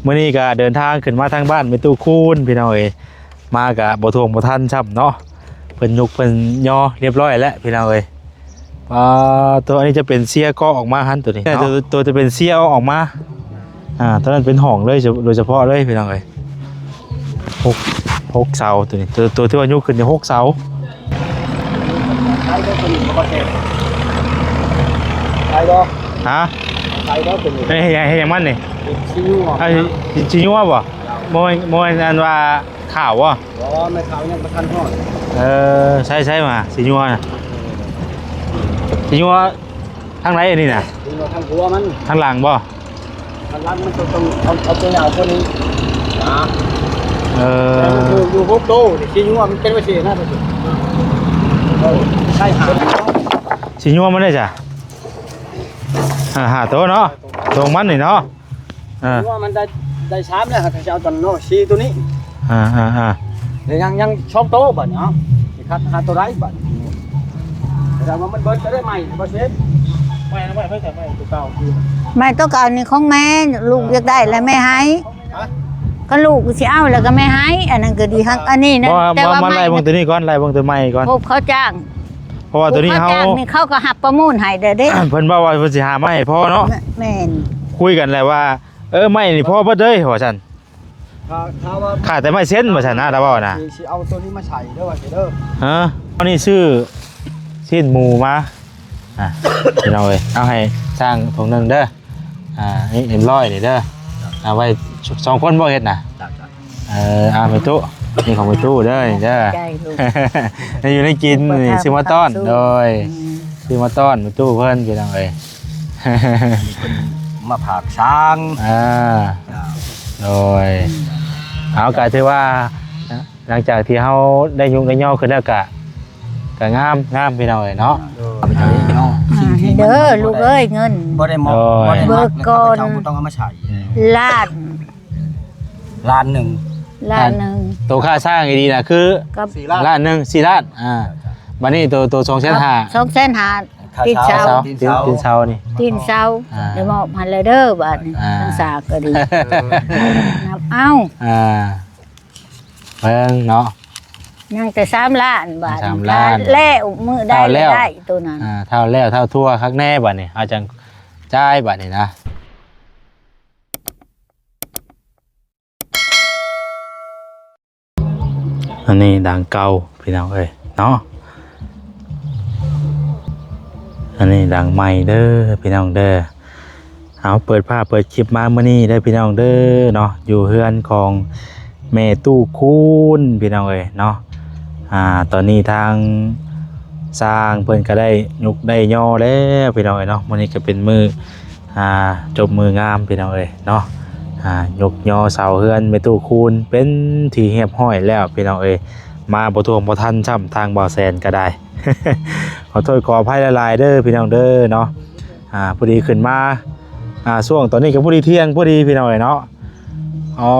ມື້ນີ້ກໍເດີນທາງຂຶ້ນມາທາງບ້ານແມ່ຕູ້ຄູນ ພີ່ນ້ອງເອີຍ. ມາກໍບໍ່ທ່ວງບໍ່ທັນຊ້ຳເນາະ, ເພິ່ນຍົກເພິ່ນຍໍຮຽບຮ້ອຍແລ້ວ ພີ່ນ້ອງເອີຍ. ປາໂຕ ອັນນີ້ຈະເປັນເຊຍກໍອອກມາຫັ້ນ ໂຕນີ້ເນາະ, ໂຕ ໂຕຈະເປັນເຊຍເອົາອອກມາ. ອ່າ ໂຕນັ້ນເປັນຫ້ອງເລີຍ ໂດຍສະເພາະເລີຍ ພີ່ນ້ອງເອີຍ. ຫົກ ຫົກເສົາ ໂຕນີ້ ໂຕ ໂຕທີ່ວ່າຍົກຂຶ້ນນີ້ຫົກເສົາ. ຂາຍບໍ່ຕົວນີ້ບໍ່ແຊບ? ຂາຍບໍ່? ຮະ? ຂາຍບໍ່ຕົວນີ້? ເຮັດຫຍັງ ເຮັດຫຍັງມັນນີ້? ຊິຍົວ ເອົາ ຊິ ຊິຍົວບໍ່? ບໍ່ແມ່ນ ບໍ່ແມ່ນອັນວ່າຂາວບໍ່? ບໍ່ ແມ່ຂາວຍັງບໍ່ທັນຮອດ. ເອີ ໃຊ້ ໃຊ້ມາ ຊິຍົວນະ. ຊິຍົວທາງໃດອັນນີ້ນະ? ຊິຍົວທາງຫົວມັນ ທາງຫຼັງບໍ່? ມັນລັນ ມັນຕ້ອງ ຕ້ອງເອົາ ເອົາຕົວຍາວກວ່ານີ້ນະ. ເອີ ແຕ່ມັນຢູ່ ຢູ່ຫົກໂຕນີ້ ຊິຍົວມັນເປັນໄວ້ຊີ້ນະ. ເອີ ໃສ່ຫາ ຊິຍົວມັນໄດ້ຈ້ະ ອ່າ ຫ້າໂຕເນາະ ຕົວມັນນີ້ເນາະ. ເອີ ຊິຍົວມັນໄດ້ ໄດ້ສາມແລ້ວ ຖ້າຈະເອົາຕົວເນາະ ສີ່ໂຕນີ້. ອ່າໆໆ ແລ້ວຍັງ ຍັງສອງໂຕບັດນີ້ ເອົາ ຊິຄັດຫາໂຕໃດບັດນີ້? ແຕ່ວ່າມັນເບິດກໍໄດ້ໃໝ່ບໍ່ເສັດ ໃໝ່ ໃໝ່ ໃໝ່ ໃໝ່ຕົວເກົ່າຄື ໄມ້ຕົວເກົ່ານີ້ຂອງແມ່ ລູກຢາກໄດ້ແລ້ວແມ່ໃຫ້. ຮະ? ຄັນລູກຊິເອົາແລ້ວກໍແມ່ໃຫ້ ອັນນັ້ນກໍດີ. ຮັກ ອັນນີ້ນະ ບໍ່ ແຕ່ວ່າ ມາ ມາໄລ່ເບິ່ງໂຕນີ້ກ່ອນ ໄລ່ເບິ່ງໂຕໃໝ່ກ່ອນ ພົບເຂົາຈ້າງ. ເພາະວ່າໂຕນີ້ເຮົາ ເຂົາຈ້າງນີ້ ເຂົາກໍຮັບປະມູນໃຫ້ເດີ ເດ້. ເພິ່ນເວົ້າວ່າເພິ່ນຊິຫາໄມ້ໃຫ້ພໍເນາະ. ແມ່ນ ຄຸຍກັນແລ້ວວ່າ ເອີ ໄມ້ນີ້ພໍເບິດເລີຍວ່າຊັ້ນ. ຖ້າ ຖ້າວ່າ ຂາດແຕ່ໄມ້ເຊັນວ່າຊັ້ນນະ ລາວເວົ້ານະ. ຊິ ຊິເອົາໂຕນີ້ມາໃສ່ເດີ ວ່າຊີ້ເດີ. ຮະ? ອັນນີ້ຊື້ຊີ້ນໝູມາ ອ່າ ພີ່ນ້ອງເອີຍ ເອົາໃຫ້ຊ່າງຖົງໜຶ່ງເດີ. ອ່າ ນີ້ເອັມຮ້ອຍນີ້ເດີ ເອົາໄວ້ສອງຄົນບໍ່ເຮັດນະ? ເອີ ເອົາແມ່ຕູ້ ນີ້ຂອງແມ່ຕູ້ເດີ ນີ້ເດີ. ໃນຢູ່ໃນກິນນີ້ ຊື້ມາຕ້ອນ ໂດຍ ອືມ ຊື້ມາຕ້ອນແມ່ຕູ້ເພິ່ນ ພີ່ນ້ອງເອີຍ. ເພິ່ນມາຝາກຊ່າງ ອ່າ ໂດຍ ເຮົາກໍຖືວ່າ ຫຼັງຈາກທີ່ເຮົາໄດ້ຍຸກໄດ້ຍໍຂຶ້ນແລ້ວກະ ກະງາມ ງາມ ພີ່ນ້ອງເອີຍເນາະ. ເອີ ເນາະ ອ່າ ເດີລູກເອີຍ ເງິນ ບໍ່ໄດ້ມອບ ໂດຍ ບໍ່ໄດ້ມອບ ເບີກກ່ອນ ແລ້ວເຂົາເຈົ້າບໍ່ຕ້ອງເອົາມາໃຊ້. ອືມ ລ້ານ ລ້ານໜຶ່ງ ລ້ານໜຶ່ງ. ໂຕຄ່າສ້າງດີໆນະ ຄື ກັບ ສີ່ລ້ານ ລ້ານໜຶ່ງ ສີ່ລ້ານ. ອ່າ ບາດນີ້ໂຕ ໂຕສອງແສນຫ້າ ສອງແສນຫ້າ ຕີນເສົາ ຕີນເສົາ ຕີນ ຕີນເສົານີ້ ຕີນເສົາ ອ່າ ໄດ້ມອບໃຫ້ແລ້ວເດີບາດນີ້. ອ່າ ທັງສາກກໍດີ ເອີ ນັບເອົາ ອ່າ ເບິ່ງເນາະ ຍັງແຕ່ສາມລ້ານບາດ. ສາມລ້ານ ຖ້າແລ້ວມື້ໃດ ຖ້າແລ້ວ ກໍໄດ້ໂຕນັ້ນ. ອ່າ ຖ້າແລ້ວ ຖ້າທົ່ວຄັກແນ່ບາດນີ້ ເຮົາຈັ່ງຈ່າຍບາດນີ້ນະ. ອັນນີ້ດັງເກົ່າ ພີ່ນ້ອງເອີຍເນາະ, ອັນນີ້ດັງໃໝ່ເດີ ພີ່ນ້ອງເດີ. ເອົາ ເປີດພາບເປີດຄລິບມາມື້ນີ້ເດີພີ່ນ້ອງເດີເນາະ, ຢູ່ເຮືອນຂອງແມ່ຕູ້ຄູນພີ່ນ້ອງເອີຍເນາະ. ອ່າ ຕອນນີ້ທາງຊ່າງເພິ່ນກໍໄດ້ຍົກໄດ້ຍໍແລ້ວພີ່ນ້ອງເອີຍເນາະ. ມື້ນີ້ກໍເປັນມື້ ອ່າ ຈົບມື້ງາມພີ່ນ້ອງເອີຍເນາະ. ອ່າ ຍົກຍໍເສົາເຮືອນແມ່ຕູ້ຄູນເປັນທີ່ຮຽບຮ້ອຍແລ້ວພີ່ນ້ອງເອີຍ. ມາບໍ່ທ່ວງບໍ່ທັນຊ້ຳ ທາງບ່າວແສນກໍໄດ້ ຂໍໂທດຂໍອະໄພຫຼາຍໆເດີພີ່ນ້ອງເດີເນາະ. ອ່າ ພໍດີຂຶ້ນມາ ອ່າ ຊ່ວງຕອນນີ້ກໍພໍດີທ່ຽງພໍດີພີ່ນ້ອງເອີຍເນາະ. ອໍ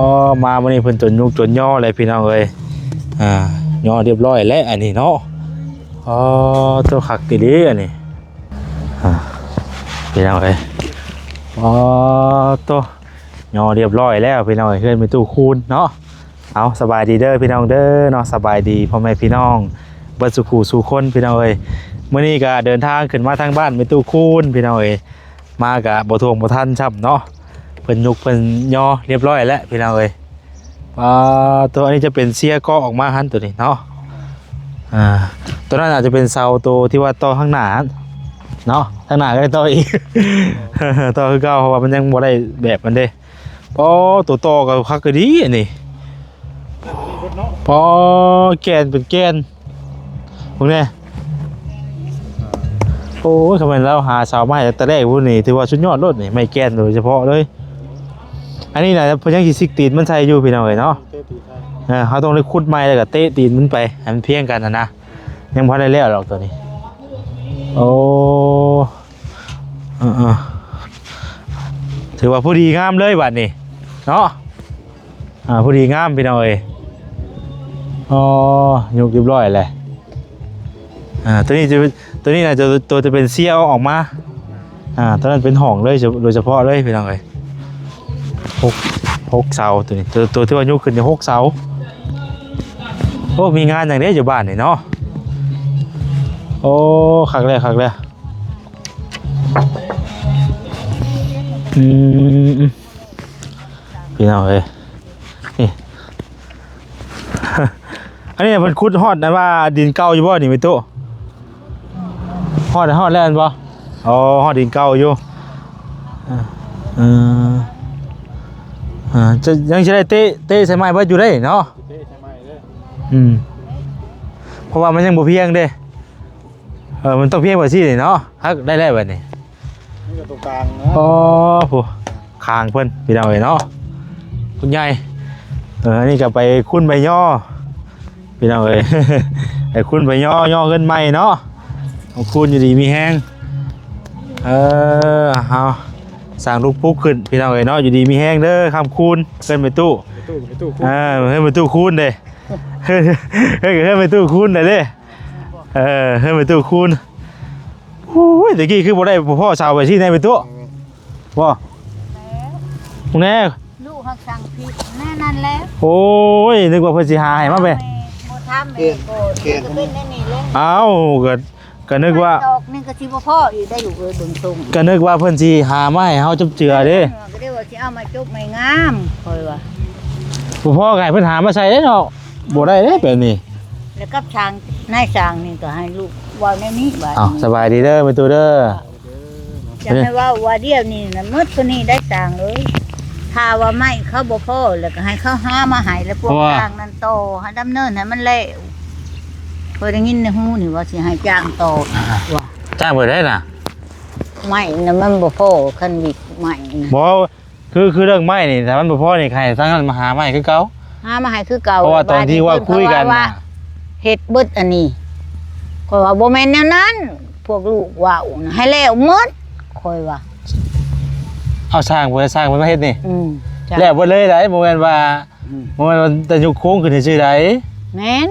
ມາມື້ນີ້ເພິ່ນຈົນຍຸກຈົນຍໍແລ້ວພີ່ນ້ອງເອີຍ. ອ່າ ຍໍຮຽບຮ້ອຍແລ້ວອັນນີ້ເນາະ. ອໍ ໂຕຄັກອີ່ຫຼີອັນນີ້ ອ່າ ພີ່ນ້ອງເອີຍ. ອໍ ໂຕຍໍຮຽບຮ້ອຍແລ້ວພີ່ນ້ອງເອີຍ ເຮືອນແມ່ຕູ້ຄູນເນາະ. ເອົາ ສະບາຍດີເດີພີ່ນ້ອງເດີເນາະ, ສະບາຍດີພໍ່ແມ່ພີ່ນ້ອງເບິດສູ່ຄູ່ສູ່ຄົນພີ່ນ້ອງເອີຍ. ມື້ນີ້ກະເດີນທາງຂຶ້ນມາທາງບ້ານແມ່ຕູ້ຄູນພີ່ນ້ອງເອີຍ. ມາກະບໍ່ທ່ວງບໍ່ທັນຊ້ຳເນາະ, ເພິ່ນຍົກເພິ່ນຍໍຮຽບຮ້ອຍແລ້ວພີ່ນ້ອງເອີຍ. ປາໂຕ ອັນນີ້ຈະເປັນເຊຍກໍອອກມາຫັ້ນໂຕນີ້ເນາະ. ອ່າ ໂຕນັ້ນອາດຈະເປັນເສົາໂຕທີ່ວ່າຕໍ່ທາງໜ້າຫັ້ນເນາະ, ທາງໜ້າກໍໄດ້ຕໍ່ອີກ ຕໍ່ຄືເກົ່າ ເພາະວ່າມັນຍັງບໍ່ໄດ້ແບບມັນເດ້. ອໍ ໂຕຕໍ່ກໍຄັກກໍດີອັນນີ້. ປໍ ແກ່ນເປັນແກ່ນ ເບິ່ງແດ່. ໂອ້ຍ ຄັນແມ່ນລາວຫາເສົາມາໃຫ້ແຕ່ແລກພຸ້ນນີ້ ຖືວ່າສຸດຍອດໂລດນີ້, ໄມ້ແກ່ນໂດຍສະເພາະເລີຍ. ອັນນີ້ນະ ເພິ່ນຍັງຊິຊິກຕີນມັນໃສ່ຢູ່ພີ່ນ້ອງເອີຍເນາະ. ເອີ ເຮົາຕ້ອງໄດ້ຂຸດໃໝ່ ແລ້ວກໍເຕະຕີນມັນໄປໃຫ້ມັນພຽງກັນຫັ້ນນະ, ຍັງບໍ່ທັນໄດ້ແລ້ວດອກໂຕນີ້. ໂອ້ ເອີໆ ຖືວ່າພໍດີງາມເລີຍບາດນີ້ເນາະ. ອ່າ ພໍດີງາມພີ່ນ້ອງເອີຍ. ອໍ ຍົກຮຽບຮ້ອຍແລ້ວ. ອ່າ ໂຕນີ້ຈະ ໂຕນີ້ນະ ໂຕ ໂຕຈະເປັນເຊຍເອົາອອກມາ. ອ່າ ໂຕນັ້ນເປັນຫ້ອງເລີຍ ໂດຍສະເພາະເລີຍພີ່ນ້ອງເອີຍ. ຫົກ ຫົກເສົາ ໂຕນີ້ ໂຕ ໂຕທີ່ວ່າຍົກຂຶ້ນນີ້ຫົກເສົາ. ໂອ້ ມີງານຫຍັງເດ້ຢູ່ບ້ານນີ້ເນາະ. ໂອ້ ຄັກແລ້ວ ຄັກແລ້ວ. ອືມ ພີ່ນ້ອງເອີຍ ນີ້ ອັນນີ້ເພິ່ນຂຸດຮອດອັນວ່າດິນເກົ່າຢູ່ບໍ່ນີ້ແມ່ຕູ້? ຮອດ ຮອດແລ້ວແມ່ນບໍ່? ອໍ ຮອດດິນເກົ່າຢູ່. ເອີ ເອີ ເອີ ຈະ ຍັງຊິໄດ້ເຕະ ເຕະໃສ່ໄມ້ເບິດຢູ່ເດ້ເນາະ. ເຕະໃສ່ໄມ້ເດີ. ອືມ ເພາະວ່າມັນຍັງບໍ່ພຽງເດ້. ເອີ ມັນຕ້ອງພຽງແບບຊີ້ເນາະ. ຮັກ ໄດ້ແລ້ວບັດນີ້. ມັນກໍຕົງກາງເນາະ. ອໍ ຜູ້ ຂ້າງເພິ່ນ ພີ່ນ້ອງເອີຍເນາະ ຄຸນໃຫຍ່. ເອີ ອັນນີ້ກໍໄປຄູນໃບຍໍ ພີ່ນ້ອງເອີຍ ໄປຄູນໃບຍໍ ຍໍເຮືອນໃໝ່ເນາະ. ຂອບຄຸນ ຢູ່ດີມີແຮງ. ເອີ ເຮົາສ້າງລູກປຸກຂຶ້ນ ພີ່ນ້ອງເອີຍເນາະ. ຢູ່ດີມີແຮງເດີ ຄຳຄູນ ເຮືອນແມ່ຕູ້. ແມ່ຕູ້ ແມ່ຕູ້ຄູນ. ເອີ ເຮືອນແມ່ຕູ້ຄູນເດ້. ເຮືອນ ເຮືອນແມ່ຕູ້ຄູນໄດ້ເດ້. ເອີ ເຮືອນແມ່ຕູ້ຄູນ. ໂອ້ຍ ແຕ່ກີ້ຄືບໍ່ໄດ້ພໍ້ເສົາໄປຊີ້ແນ່ແມ່ຕູ້. ບໍ່ ແລ້ວ ແນ່ ລູກຮັກສັ່ງຜິດແນ່ນັ້ນແຫຼະ. ໂອ້ຍ ນຶກວ່າເພິ່ນຊິຫາໃຫ້ມາແບບ ບໍ່ທຳເອງ ເປັນແນວນີ້ແຫຼະ. ອ້າວ ກໍ ກໍນຶກວ່າ ດອກໜຶ່ງກໍຊິບໍ່ພໍ້ອີກໄດ້ລູກເອີຍ ເບິ່ງຊົງ ກໍນຶກວ່າເພິ່ນຊິຫາມາໃຫ້ເຮົາຈົບເຈືອເດ້. ກໍໄດ້ວ່າຊິເອົາໄມ້ຈົກໄມ້ງາມ ຂ້ອຍວ່າ ບໍ່ພໍ້ກໍໃຫ້ເພິ່ນຫາມາໃສ່ເດ້ເນາະ. ບໍ່ໄດ້ເດ້ແບບນີ້. ແລ້ວກັບຊ່າງ ນາຍຊ່າງນີ້ກໍໃຫ້ລູກເວົ້າແນວນີ້ວ່າ. ອ້າວ ສະບາຍດີເດີແມ່ຕູ້ເດີ. ຈະໃຫ້ເວົ້າວ່າດຽວນີ້ນະ ໝົດເທົ່ານີ້ໄດ້ຊ່າງເອີຍ. ຖ້າວ່າໄມ້ເຂົາບໍ່ພໍ ແລ້ວກໍໃຫ້ເຂົາຫາມາໃຫ້ ແລ້ວພວກຊ່າງນັ້ນຕໍ່ ໃຫ້ດຳເນີນໃຫ້ມັນແລ້ວ. ຂ້ອຍໄດ້ຍິນໃນຫູນີ້ວ່າຊິໃຫ້ຈ້າງຕໍ່ວ່າ. ຈ້າງເບີໃດນະ? ໄມ້ນະມັນບໍ່ພໍ ຄັນວິກໄມ້ນະ. ບໍ່ ຄື ຄືເລື່ອງໄມ້ນີ້ ຖ້າມັນບໍ່ພໍນີ້ ໃຫ້ທາງນັ້ນມາຫາໄມ້ຄືເກົ່າ ຫາມາໃຫ້ຄືເກົ່າ. ເພາະວ່າຕອນທີ່ວ່າຄຸຍກັນນະ ເຮັດເບິດອັນນີ້. ຂ້ອຍວ່າບໍ່ແມ່ນແນວນັ້ນ ພວກລູກເວົ້ານະ ໃຫ້ແລ້ວໝົດ ຂ້ອຍວ່າ. ເອົາຊ່າງ ຜູ້ໃດຊ່າງເພິ່ນມາເຮັດນີ້? ອືມ ແລ້ວເບິດເລີຍໃດ໋ ບໍ່ແມ່ນວ່າ ອືມ ບໍ່ແມ່ນວ່າແຕ່ຍົກໂຄງຂຶ້ນຊື່ໆໃດ໋. ແມ່ນ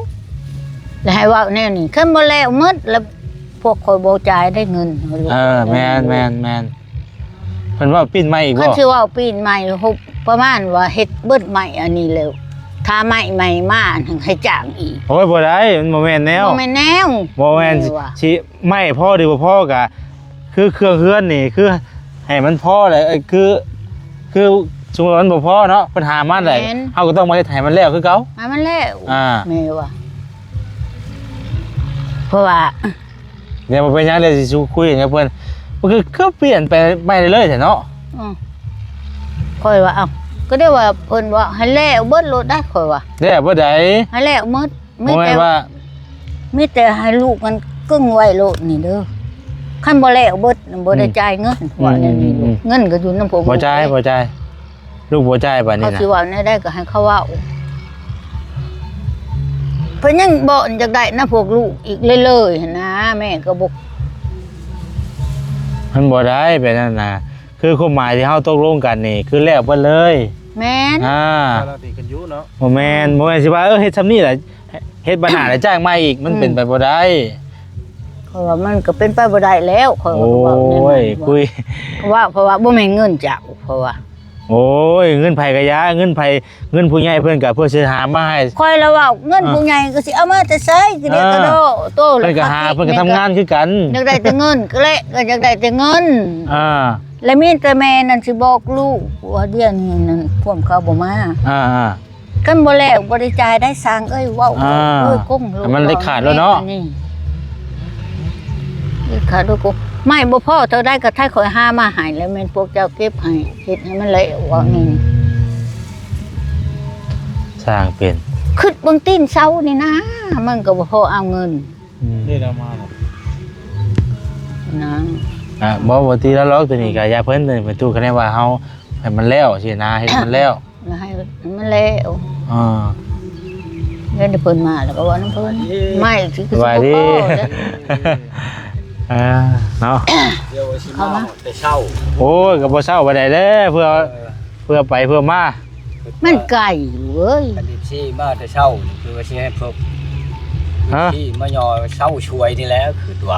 ແລ້ວໃຫ້ເວົ້າແນວນີ້ ຄັນບໍ່ແລ້ວໝົດ ແລ້ວພວກຂ້ອຍບໍ່ຈ່າຍໄດ້ເງິນ. ເອີ ແມ່ນໆໆ. ເພິ່ນເວົ້າປີ້ນໃໝ່ອີກບໍ່? ຄັນຊິເວົ້າປີ້ນໃໝ່ ຮົບ ປະມານວ່າເຮັດເບິດໃໝ່ອັນນີ້ແລ້ວ ຖ້າໄມ້ໃໝ່ມາໃຫ້ຈ້າງອີກ. ໂອ້ຍ ບໍ່ໄດ້ ມັນບໍ່ແມ່ນແນວ ບໍ່ແມ່ນແນວ. ບໍ່ແມ່ນ ຊິໄມ້ພໍຫຼືບໍ່ພໍກະ ຄືເຄື່ອງເຮືອນນີ້ ຄືໃຫ້ມັນພໍແຫຼະ ເອີ ຄື ຄືສົມມຸດວ່າມັນບໍ່ພໍເນາະ ເພິ່ນຫາມາແຫຼະ ແມ່ນ ເຮົາກໍຕ້ອງມາເຮັດໃຫ້ມັນແລ້ວຄືເກົ່າ ໃຫ້ມັນແລ້ວ. ອ່າ ແມ່ນວ່າ ເພາະວ່າ ດຽວບໍ່ເປັນຫຍັງ ດຽວຊິສູ່ຄຸຍກັບເພິ່ນ. ມັນຄື ຄືປ່ຽນໄປໃໝ່ເລີຍແທ້ເນາະ. ອືມ ຂ້ອຍວ່າ ເອົ້າ ກໍໄດ້ວ່າເພິ່ນວ່າໃຫ້ແລ້ວເບິດໂລດໄດ໋ ຂ້ອຍວ່າ. ແລ້ວເບິດໃດ໋? ໃຫ້ແລ້ວໝົດ. ມີແຕ່ ບໍ່ແມ່ນວ່າ ມີແຕ່ໃຫ້ລູກມັນກຶ້ງໄວ້ໂລດນີ້ເດີ. ຄັນບໍ່ແລ້ວເບິດ ບໍ່ໄດ້ ອືມ ຈ່າຍເງິນ ອືມ ວ່າແນວນີ້. ອືມ ອືມ ລູກ ເງິນກໍຢູ່ນຳພວກ ບໍ່ຈ່າຍ ລູກເດ້ ບໍ່ຈ່າຍ. ລູກບໍ່ຈ່າຍບາດນີ້ນະ ເຂົາຊິເວົ້າແນວໃດກໍໃຫ້ເຂົາເວົ້າ. ເພິ່ນຍັງບໍ່ຢາກໄດ້ນຳພວກລູກອີກເລີຍໆຫັ້ນນະ ແມ່ກໍບໍ່ ມັນບໍ່ໄດ້ແບບນັ້ນນະ. ຄືຄວາມໝາຍທີ່ເຮົາຕົກລົງກັນນີ້ ຄືແລ້ວເບິດເລີຍ. ແມ່ນ ອ່າ ລາວຕິກັນຢູ່ເນາະ. ບໍ່ແມ່ນ ບໍ່ແມ່ນຊິວ່າ ເອີ ເຮັດຊ່ຳນີ້ແຫຼະ ເຮັດບັນຫາແລ້ວຈ້າງໃໝ່ອີກ ມັນ ອືມ ເປັນໄປບໍ່ໄດ້. ເພາະວ່າມັນກໍເປັນໄປບໍ່ໄດ້ແລ້ວ ຂ້ອຍວ່າ ໂອ້ ເວົ້າແນວນັ້ນ ຍ ຄຸຍ ເວົ້າ ເພາະວ່າບໍ່ແມ່ນເງິນເຈົ້າ ເພາະວ່າ ໂອ້ຍ ເງິນໃຜກະຢ່າ ເງິນໃຜ ເງິນຜູ້ໃຫຍ່ເພິ່ນກະເພື່ອຊິຫາມາໃຫ້. ຂ້ອຍລະເວົ້າ ເງິນ ອ່າ ຜູ້ໃຫຍ່ກໍຊິເອົາມາແຕ່ໃສ ກະເດກະໂດ ອ່າ ໂຕ ເພິ່ນກະຫາ ເພິ່ນກະທຳງານຄືກັນ ຢາກໄດ້ແຕ່ເງິນ ກະແລະ ກໍຢາກໄດ້ແຕ່ເງິນ. ອ່າ ແລະມີແຕ່ແມ່ນັ້ນຊິບອກລູກວ່າ ດຽວນີ້ນັ້ນພວກເຂົາບໍ່ມາ. ອ່າໆ ຄັນບໍ່ແລ້ວບໍ່ໄດ້ຈ່າຍໄດ້ຊ່າງເອີຍ ເວົ້າ ອ່າ ໂອ້ຍ ກົງໂລດ ໃຫ້ມັນເດັດຂາດໂລດເນາະ. ອັນນີ້ເດັດຂາດໂລດ ໄມ້ບໍ່ພໍເທົ່າໃດກໍໄທຂ້ອຍຫາມາໃຫ້ ແລ້ວແມ່ນພວກເຈົ້າເກັບໃຫ້ ເຮັດໃຫ້ມັນແລ້ວ ເວົ້ານີ້. ຊ່າງເປັນ ຄຶດເບິ່ງຕີນເສົານີ້ນະ ມັນກໍບໍ່ພໍເອົາເງິນ. ອືມ ນີ້ລາວມາແລ້ວນະ. ອ່າ ບໍ່ ບໍ່ຕີລາວຫຼອກ ໂຕນີ້ກະຢ່າເພິ່ນ ໂຕນີ້ເປັນຕູ້ ຄະແນນວ່າເຮົາໃຫ້ມັນແລ້ວຊີ້ນະ ເຮັດໃຫ້ມັນແລ້ວ ແລ້ວໃຫ້ມັນແລ້ວ. ອ່າ ແລ້ວເພິ່ນມາແລ້ວກໍເວົ້ານຳເພິ່ນ ໄມ້ຊິຄືຊິບໍ່ພໍເດ້. ອ່າ ເນາະ ດຽວວ່າຊິມາ ເຂົ້າມາ ແຕ່ເຊົ້າ. ໂອ້ຍ ກໍບໍ່ເຊົ້າປານໃດແຫຼະ ເພື່ອ ເອີ ເພື່ອໄປເພື່ອມາ ມັນໄກເວີຍ. ຄັນເອັຟຊີມາແຕ່ເຊົ້ານີ້ ຄືວ່າຊິໃຫ້ເພິ່ນ ຮະ? ທີ່ມາຍໍເຊົາຊ່ວຍນີ້ແຫຼະ ຄືຕົວ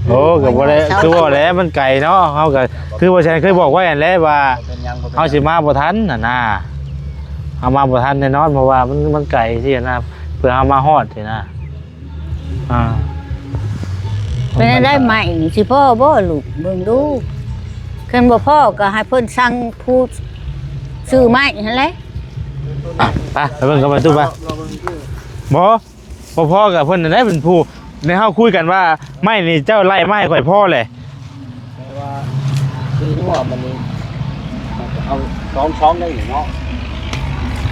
ໂອ້ ກໍບໍ່ໄດ້ ຄືວ່າແຫຼະ ມັນໄກເນາະ. ເຮົາກໍຄືວ່າແຊນເຄີຍບອກໄວ້ຫັ້ນແຫຼະວ່າ ເຮົາຊິມາບໍ່ທັນຫັ້ນນະ ເຮົາມາບໍ່ທັນແນ່ນອນ ເພາະວ່າມັນ ມັນໄກຊີ້ນະ ເພື່ອເຮົາມາຮອດຊີ້ນະ. ອ່າ ເປັນໄດ້ໄມ້ນີ້ຊິພໍບໍ່ລູກ? ເບິ່ງດູ ຄັນບໍ່ພໍກໍໃຫ້ເພິ່ນສັ່ງຜູ້ຊື້ໄມ້ຫັ້ນແຫຼະ. ອ່ະ ໄປ ໄປເບິ່ງກັບປະຕູໄປ. ບໍ່ ບໍ່ພໍກໍເພິ່ນນັ້ນແຫຼະເປັນຜູ້ ໃນເຮົາຄຸຍກັນວ່າ ໄມ້ນີ້ເຈົ້າໄລ່ມາໃຫ້ຂ້ອຍພໍແຫຼະ. ແຕ່ວ່າທີ່ຫົວມັນນີ້ ເອົາສອງ ສອງໄດ້ເນາະ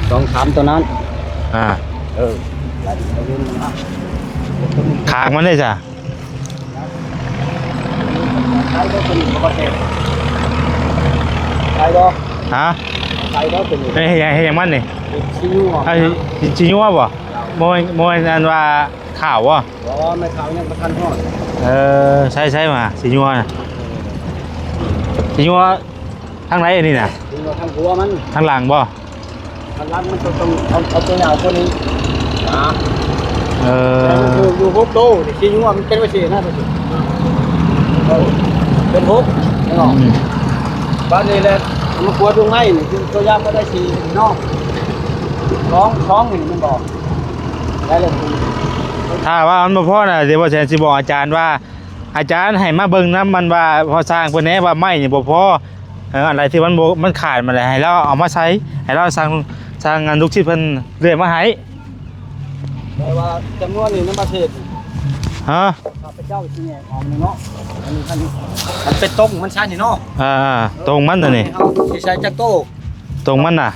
ສອງ ສາມ ຕົວນັ້ນ. ອ່າ ເອີ ໄລ່ເອົາເງິນມາ ຄາງມັນໄດ້ຊະ ໃຊ້ບໍ່ຕົວນີ້ບໍ່ເຕັມ ໃຊ້ບໍ່? ຮະ? ໃຊ້ບໍ່ຕົວນີ້? ເຮັດຫຍັງ ເຮັດຫຍັງມັນນີ້? ຊິຍົວ ເອົາ ຊິ ຊິຍົວບໍ່? ບໍ່ແມ່ນ ບໍ່ແມ່ນອັນວ່າ ຂາວບໍ່? ບໍ່ ໄມ້ຂາວຍັງບໍ່ທັນຮອດ. ເອີ ໃຊ້ ໃຊ້ມາ ຊິຍົວນະ ຊິຍົວທາງໃດອັນນີ້ນະ? ຊິຍົວທາງຫົວມັນ ທາງຫຼັງບໍ່? ທາງຫຼັງມັນຕ້ອງ ຕ້ອງເອົາ ເອົາຕົວຍາວຕົວນີ້ນະ. ເອີ ຢູ່ ຢູ່ຫົກໂຕ ຊິຍົວມັນເປັນໄວ້ຊີ້ນະ ເອີ ເປັນຫົກເນາະ. ອືມ ບາດນີ້ແຫຼະ ມາຂວດລົງໃນນີ້ ຄືຕົວຍາວບໍ່ໄດ້ສີ່ເນາະ ສອງ ສອງນີ້ແມ່ນບໍ່? ໄດ້ແລ້ວ ຖ້າວ່າມັນບໍ່ພໍນະ ດຽວບໍ່ແຊນຊິບອກອາຈານວ່າ ອາຈານໃຫ້ມາເບິ່ງນຳມັນວ່າ ພໍ່ຊ່າງເພິ່ນແດ່ວ່າໄມ້ນີ້ບໍ່ພໍ ເອີ ອັນໃດທີ່ມັນບໍ່ ມັນຂາດມາແລ້ວ ໃຫ້ລາວເອົາມາໃສ່ ໃຫ້ລາວສັ່ງ ສັ່ງອັນລູກສິດເພິ່ນເລື່ອຍມາໃຫ້. ແຕ່ວ່າຈຳນວນນີ້ນຳປະເທດ ຮະ? ຂ້າພະເຈົ້າຊິແຍກອອກເນາະ ອັນນີ້ ອັນ ອັນເປັນຕົງມັນຊະນີ້ເນາະ. ອ່າໆ ຕົງມັນຕົວນີ້ ເຮົາຊິໃສ່ຈັກໂຕ? ຕົງມັນນະ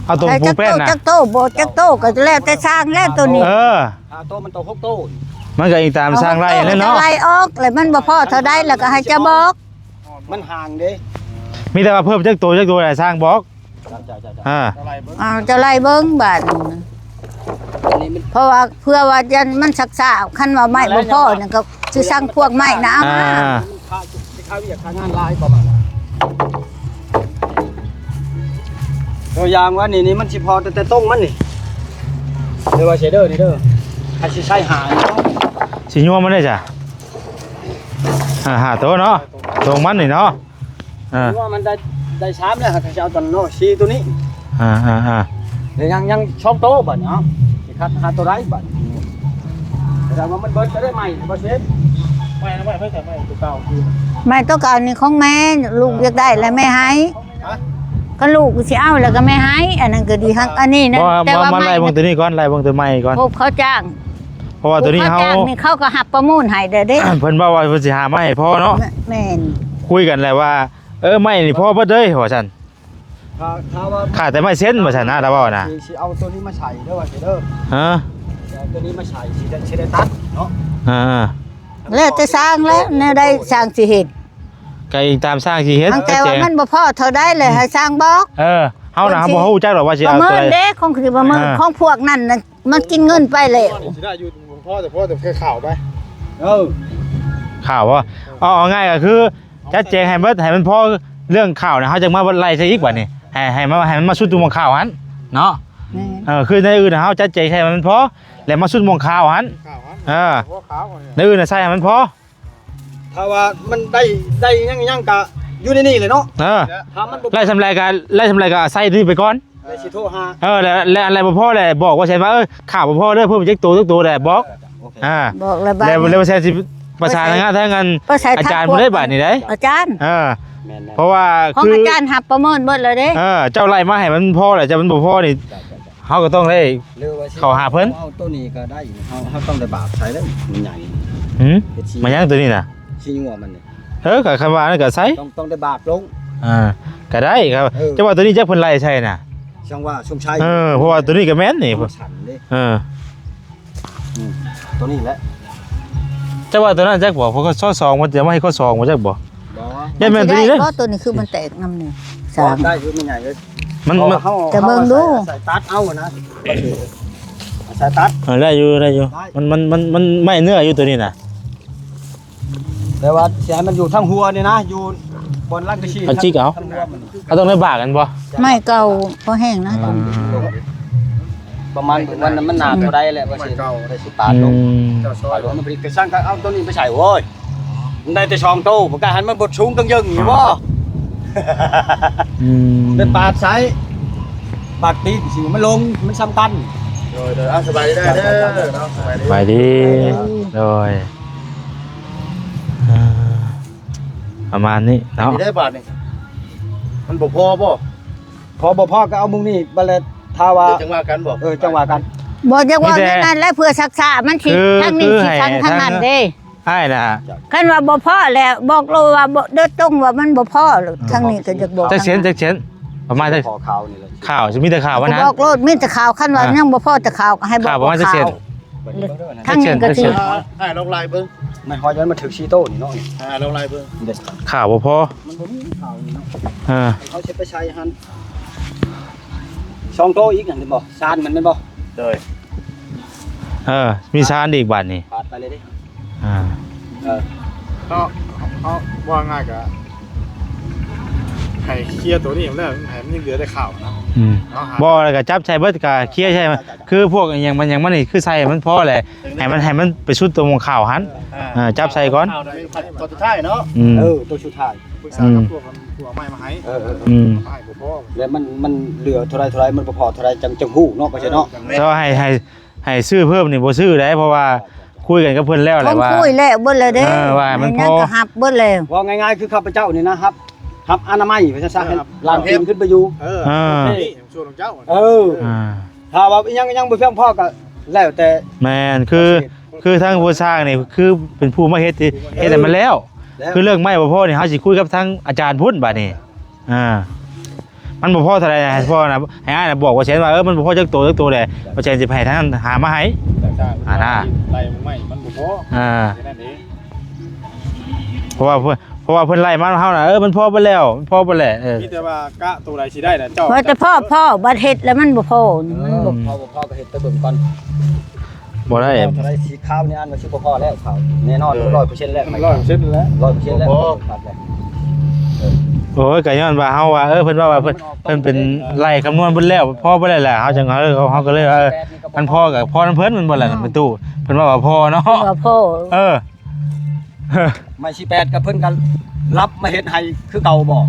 ເອົາຕົງ ໃສ່ຈັກໂຕ ຜູ້ແປ້ນນະ ຈັກໂຕ ບໍ່ຈັກໂຕກໍແລ້ວແຕ່ຊ່າງແລ້ວຕົວນີ້. ເອີ ຫ້າໂຕ ມັນຕົກຫົກໂຕ ມັນກໍອີງຕາມຊ່າງໄລ່ນັ້ນເນາະ ເອົາຫົກໂຕ ເຈົ້າໄລ່ອອກ ແລ້ວມັນບໍ່ພໍເທົ່າໃດ ແລ້ວກໍໃຫ້ເຈົ້າບອກ ມັນຫ່າງເດ້. ມີແຕ່ວ່າເພີ່ມຈັກໂຕ ຈັກໂຕໃຫ້ຊ່າງບອກ. ເຈົ້າ ເຈົ້າ ເຈົ້າ ອ່າ ເຈົ້າໄລ່ເບິ່ງ ເຈົ້າໄລ່ເບິ່ງບາດນີ້ ອັນນີ້ມັນ ເພາະວ່າເພື່ອວ່າຢ້ານມັນຊັກຊ້າ ຄັນວ່າໄມ້ບໍ່ພໍນັ້ນກໍຊິສັ່ງພວກໄມ້ນະເອົາມາ ອ່າ ຄ່າ ຄ່າວຽກຄ່າງານຫຼາຍປະມານນັ້ນ. ຕົວຢ່າງວ່ານີ້ ນີ້ມັນຊິພໍແຕ່ ແຕ່ຕົງມັນນີ້ ເດີວ່າເຊເດີນີ້ເດີ ໃຫ້ຊິໃຊ້ຫາ ຊິຍົວມັນໄດ້ຈ້ະ ອ່າ ຫ້າໂຕເນາະ ຕົງມັນນີ້ເນາະ ອ່າ ວ່າມັນໄດ້ ໄດ້ສາມແລ້ວ ກໍຈະເອົາຕົວເນາະ ສີ່ຕົວນີ້ ອ່າໆໆ ແລ້ວຍັງ ຍັງສອງໂຕບາດນີ້ ເອົາ ຊິຄັດຫາຕົວໃດບາດນີ້ ແຕ່ວ່າມັນເບິດກໍໄດ້ໃໝ່ບໍ່ເຊັດ ໃໝ່ນະ ໃໝ່ ໃໝ່ຕົວເກົ່າຄື ໃໝ່ຕົວເກົ່ານີ້ຂອງແມ່ ລູກຢາກໄດ້ແລ້ວແມ່ໃຫ້ ຮະ ກໍລູກຊິເອົາແລ້ວກໍແມ່ໃຫ້ ອັນນັ້ນກໍດີ ອັນນີ້ນະ ບໍ່ ແຕ່ວ່າ ມາ ມາໄລ່ເບິ່ງຕົວນີ້ກ່ອນ ໄລ່ເບິ່ງຕົວໃໝ່ກ່ອນ ພວກເຂົາຈ້າງ ເພາະວ່າຕົວນີ້ເຮົາ ພວກເຂົາຈ້າງນີ້ເຂົາກໍຮັບປະມູນໃຫ້ເດ້ ເພິ່ນເວົ້າວ່າເພິ່ນຊິຫາມາໃຫ້ພໍເນາະ ແມ່ນ ຄຸຍກັນແລ້ວວ່າ ເອີ ໄມ້ນີ້ພໍເບິດເລີຍ ວ່າຊັ້ນ ຖ້າ ຖ້າວ່າ ຂາດແຕ່ໄມ້ເຊັນ ວ່າຊັ້ນນະ ລາວເວົ້ານະ ຊິ ຊິເອົາຕົວນີ້ມາໃສ່ເດີ ວ່າຊິເດີ ຮະ ຊິເອົາຕົວນີ້ມາໃສ່ ຊິໄດ້ ຊິໄດ້ຕັດເນາະ ອ່າ ແລ້ວແຕ່ຊ່າງແຫຼະ ແນວໃດຊ່າງຊິເຮັດ ກໍອີງຕາມຊ່າງຊິເຮັດ ແຕ່ວ່າມັນບໍ່ພໍເທົ່າໃດແຫຼະ ໃຫ້ຊ່າງບອກ ເອີ ເຮົານະ ເຮົາບໍ່ຮູ້ຈັກດອກວ່າຊິເອົາຕົວໃດ ປະເມີນເດ້ ຂອງ ຊິປະເມີນ ອ່າ ຂອງພວກນັ້ນນະ ມັນກິນເງິນໄປແລ້ວ ຊິໄດ້ຢູ່ ພໍແຕ່ ພໍແຕ່ຂາວໄປ ເອີ ຂາວບໍ່ ເອົາ ເອົາງ່າຍກໍຄື ຈັດແຈງໃຫ້ເບິດ ໃຫ້ມັນພໍເລື່ອງຂາວນະ ເຮົາຈັ່ງມາໄລ່ໃສ່ອີກບາດນີ້ ໃຫ້ ໃຫ້ມາ ໃຫ້ມັນມາສຸດຢູ່ໝ່ອງຂາວຫັ້ນເນາະ ແມ່ນ ເອີ ຄືໃນອື່ນນະ ເຮົາຈັດແຈງໃຫ້ມັນພໍ ແລ້ວມາສຸດໝ່ອງຂາວຫັ້ນ ຂາວຫັ້ນ ເອີ ໃນອື່ນນະໃສ່ໃຫ້ມັນພໍ ຖ້າວ່າມັນໄດ້ ໄດ້ຫຍັງໆ ກະຢູ່ໃນນີ້ແຫຼະເນາະ ເອີ ຖ້າມັນບໍ່ ໄດ້ສ່ຳໃດກະ ໄດ້ສ່ຳໃດກະໃສ່ນີ້ໄປກ່ອນ ແລ້ວຊິໂທຫາ ເອີ ແລ້ວ ແລ້ວອັນໃດບໍ່ພໍແລ້ວບອກວ່າ ເຊັ່ນວ່າ ເອີ ຂາວບໍ່ພໍເດີ ເພີ່ມຈັກໂຕ ຈັກໂຕແລ້ວບອກ ໂອເຄ ອ່າ ບອກແລ້ວບາດ ແລ້ວ ນີ້ ແລ້ວວ່າຊິປະສານງານທາງອັນ ອາຈານເພິ່ນໄດ້ບາດນີ້ໄດ້ ອາຈານ ເອີ ແມ່ນໆ ເພາະວ່າ ຂອງ ຄື ອາຈານຮັບປະເມີນເບິດແລ້ວເດ້ ເອີ ເຈົ້າໄລ່ມາໃຫ້ມັນພໍແລ້ວ ເຈົ້າມັນບໍ່ພໍນີ້ ເຮົາກໍຕ້ອງໄດ້ ຫຼືວ່າຊິ ເຂົ້າຫາເພິ່ນ ເອົາໂຕນີ້ກໍໄດ້ ເຮົາ ເຮົາຕ້ອງໄດ້ບາກໃສ່ເດ້ ມັນໃຫຍ່ ຫື ເຮັດຊິ ມາຫຍັງໂຕນີ້ນະ ຊິຍົວມັນນີ້ ເອີ ກໍຄັນວ່ານັ້ນກໍໃສ່ ຕ້ອງ ຕ້ອງໄດ້ບາກລົງ ອ່າ ກໍໄດ້ຄັບ ເອີ ເຈົ້າວ່າໂຕນີ້ຈັກເພິ່ນໄລ່ໃສ່ນະ ຈັ່ງວ່າສົງໄຊ ເອີ ເພາະວ່າໂຕນີ້ກໍແມ່ນນີ້ ມັນສັ່ນເດ້ ເອີ ອືມ ໂຕນີ້ແຫຼະ ເຈົ້າວ່າໂຕນັ້ນຈັກບໍ່ ເພາະຂໍ້ສອງມັນຈະມາໃຫ້ຂໍ້ສອງບໍ່ຈັກບໍ່ ບໍ່ ຢ້ານແມ່ນໂຕນີ້ເດ້ ມັນຊິໄດ້ບໍ່ ໂຕນີ້ຄືມັນແຕກນຳນີ້ ສາມ ໄດ້ຢູ່ ມັນໃຫຍ່ເລີຍ ມັນ ເພາະວ່າເຮົາ ຈະເບິ່ງດູ ເຮົາອາໄສ ອາໄສຕັດເອົານະ ອາໄສຕັດ ເອີ ໄດ້ຢູ່ ໄດ້ຢູ່ ໄດ້ ມັນ ມັນ ມັນ ມັນໄມ້ເນື້ອຢູ່ໂຕນີ້ນະ ແຕ່ວ່າຊິໃຫ້ມັນຢູ່ທາງຫົວນີ້ນະ ຢູ່ບ່ອນຫຼັງກະຊີ ເອົາຈິກເອົາ ທາງຫົວມັນ ເຮົາຕ້ອງໄດ້ບາກກັນບໍ່ ໄມ້ເກົ່າພໍແຮງນະ ອືມ ປະມານ ມັນ ມັນໜາເທົ່າໃດແຫຼະ ວ່າຊິ ໄດ້ຊິປາດລົງ ອືມ ປາດລົງ ມັນບໍ່ໄດ້ກະຊັ່ນ ກະເອົາໂຕນີ້ໄປໃສ່ ໂອ້ຍ ມັນໄດ້ແຕ່ສອງໂຕ ບໍ່ກະຫັ້ນ ມັນບໍ່ສູງຕັ້ງເຢິງຢູ່ບໍ່? ອືມ ໄດ້ປາດໃສ່ ປາດຕີນຊິ ມັນລົງ ມັນສ່ຳກັນ ໂດຍ ໂດຍ ເອົາ ສະບາຍດີເດີ ເນາະ ສະບາຍດີ ສະບາຍດີ ໂດຍ ອ່າ ປະມານນີ້ເນາະ ໄດ້ບາດນີ້ ມັນບໍ່ພໍບໍ່? ພໍບໍ່ພໍກໍເອົາມຸງນີ້ບັດແລ້ວ ຖ້າວ່າ ດຽວຈັ່ງວ່າກັນບໍ່? ເອີ ຈັ່ງວ່າກັນ ບໍ່ ຈັ່ງວ່າ ມີແຕ່ ນັ້ນແຫຼະ ເພື່ອຊັກຊ້າ ມັນຊິ ຄື ທາງນີ້ ຄື ຊິ ໃຫ້ ທາງ ທາງນັ້ນເດ້ ອ້າຍນະ ຄັນວ່າບໍ່ພໍແລ້ວ ບອກໂລດວ່າບໍ່ ໂດຍຕົງວ່າມັນບໍ່ພໍ ອືມ ທາງນີ້ກໍຢາກບອກ ຈັກເຊັນ ຈັກເຊັນ ປະມານຈັກ ຂໍຂາວນີ້ແຫຼະ ຂາວ ຊິມີແຕ່ຂາວ ກໍ ນະ ບອກໂລດ ມີແຕ່ຂາວ ຄັນວ່າ ອ່າ ຍັງບໍ່ພໍແຕ່ຂາວ ກໍໃຫ້ບອກ ຂາວປະມານຈັກເຊັນ ຂາວ ທາງນີ້ກໍຊິ ອ້າຍລອງໄລ່ເບິ່ງ ມັນຮອຍມັນຖືກສີ່ໂຕນີ້ເນາະ ອ່າ ລອງໄລ່ເບິ່ງ ຂາວບໍ່ພໍ ມັນບໍ່ມີຂາວນີ້ເນາະ ອ່າ ເຮົາຊິໄປໃສ່ຫັ້ນ ສອງໂຕອີກຫັ້ນ ເຫັນບໍ່? ຊານມັນແມ່ນບໍ່? ໂດຍ ເອີ ມີຊານອີກບາດນີ້ ປາດໄປເລີຍເດ້ ອ່າ ເອີ ເນາະ ເຮົາ ເຮົາ ເວົ້າງ່າຍກະ ໃຫ້ເຄຍໂຕນີ້ແລ້ວ ໃຫ້ມັນຍັງເຫຼືອແຕ່ຂາວນະ ອືມ ເນາະ ບໍ່ ແລ້ວກະຈັບໃສ່ເບິດ ກະເຄຍໃສ່ ຄືພວກອີ່ຫຍັງມັນຫຍັງມັນນີ້ ຄືໃສ່ໃຫ້ມັນພໍແຫຼະ ໃຫ້ມັນ ໃຫ້ມັນໄປສຸດຕົວໝ່ອງຂາວຫັ້ນ ເອີ ເອີ ຈັບໃສ່ກ່ອນ ຕົວສຸດທ້າຍເນາະ ອືມ ເອີ ຕົວສຸດທ້າຍ ປຶກສາກັບ ອືມ ພວກ ພວກເອົາໄມ້ມາໃຫ້ ເອີ ເອີ ອືມ ໃຫ້ບໍ່ພໍ ແລ້ວມັນ ມັນເຫຼືອເທົ່າໃດ ເທົ່າໃດ ມັນບໍ່ພໍເທົ່າໃດ ຈັ່ງ ຈັ່ງຮູ້ເນາະ ປະເຊນເນາະ ແຕ່ວ່າໃຫ້ ໃຫ້ ໃຫ້ຊື້ເພີ່ມນີ້ບໍ່ຊື້ໄດ໋ ເພາະວ່າຄຸຍກັນກັບເພິ່ນແລ້ວແຫຼະວ່າ ຄຸຍແລ້ວເບິດແລ້ວເດ້ ເອີ ວ່າໃຫ້ມັນພໍ ຍັງກໍຮັບເບິດແລ້ວ ເວົ້າງ່າຍໆ ຄືຂ້າພະເຈົ້ານີ້ນະ ຮັບ ຮັບອະນາໄມ ວ່າຊັ້ນຊະ ເອີ ໃຫ້ລ້າງຕີນຂຶ້ນໄປຢູ່ ເອີ ເອີ ນີ້ສ່ວນຂອງເຈົ້າ ເອີ ອ່າ ຖ້າວ່າຍັງ ຍັງບໍ່ພຽງພໍກໍແລ້ວແຕ່ ແມ່ນ ຄື ຄືທາງຜູ້ສ້າງນີ້ ຄືເປັນຜູ້ມາເຮັດ ເຮັດໃຫ້ມັນແລ້ວ ແລ້ວ ຄືເລື່ອງໄມ້ບໍ່ພໍນີ້ ເຮົາຊິຄຸຍກັບທາງອາຈານພຸ້ນບາດນີ້ ອ່າ ມັນບໍ່ພໍເທົ່າໃດນະ ໃຫ້ພໍ່ນະ ໃຫ້ອ້າຍນະບອກວ່າແຊນວ່າ ເອີ ມັນບໍ່ພໍຈັກໂຕ ຈັກໂຕແຫຼະ ວ່າແຊນຊິໄປໃຫ້ທາງນັ້ນຫາມາໃຫ້ ອ່ານະ ໄລ່ໄມ້ມັນບໍ່ພໍ ອ່າ ແຄ່ນັ້ນເອງ ເພາະວ່າເພິ່ນ ເພາະວ່າເພິ່ນໄລ່ມາເຮົານະ ເອີ ມັນພໍເບິດແລ້ວ ມັນພໍເບິດແຫຼະ ເອີ ມີແຕ່ວ່າກະໂຕໃດຊິໄດ້ນະ ເຈົ້າ ພໍແຕ່ພໍ ພໍ ບັດເຮັດແລ້ວມັນບໍ່ພໍ ມັນບໍ່ ພໍບໍ່ພໍກໍເຮັດໄປເບິ່ງກ່ອນ ບໍ່ໄດ້ ເທົ່າໃດສີຂາວນີ້ ອ່ານວ່າຊິບໍ່ພໍແລ້ວ ຂາວແນ່ນອນ ເອີ ຮ້ອຍເປີເຊັນແລ້ວ ຮ້ອຍເປີເຊັນແລ້ວ ຮ້ອຍເປີເຊັນແລ້ວ ບໍ່ພໍ ໂອ້ຍ ກໍຍ້ອນວ່າເຮົາວ່າ ເອີ ເພິ່ນເວົ້າວ່າເພິ່ນ ເພິ່ນເປັນໄລ່ຄຳນວນເບິດແລ້ວ ພໍບໍ່ໄດ້ແຫຼະ ເຮົາຈັ່ງ ເຮົາ ເຮົາກໍເລີຍວ່າ ເອີ ມັນພໍກໍພໍນຳເພິ່ນ ແມ່ນບໍ່ລະ ເອີ ແມ່ຕູ້ ເພິ່ນເວົ້າວ່າພໍເນາະ ເພິ່ນວ່າພໍ ເອີ ໄມ້ສີ່ແປດກໍເພິ່ນກໍຮັບມາເຮັດໃຫ້ຄືເກົ່າບໍ່?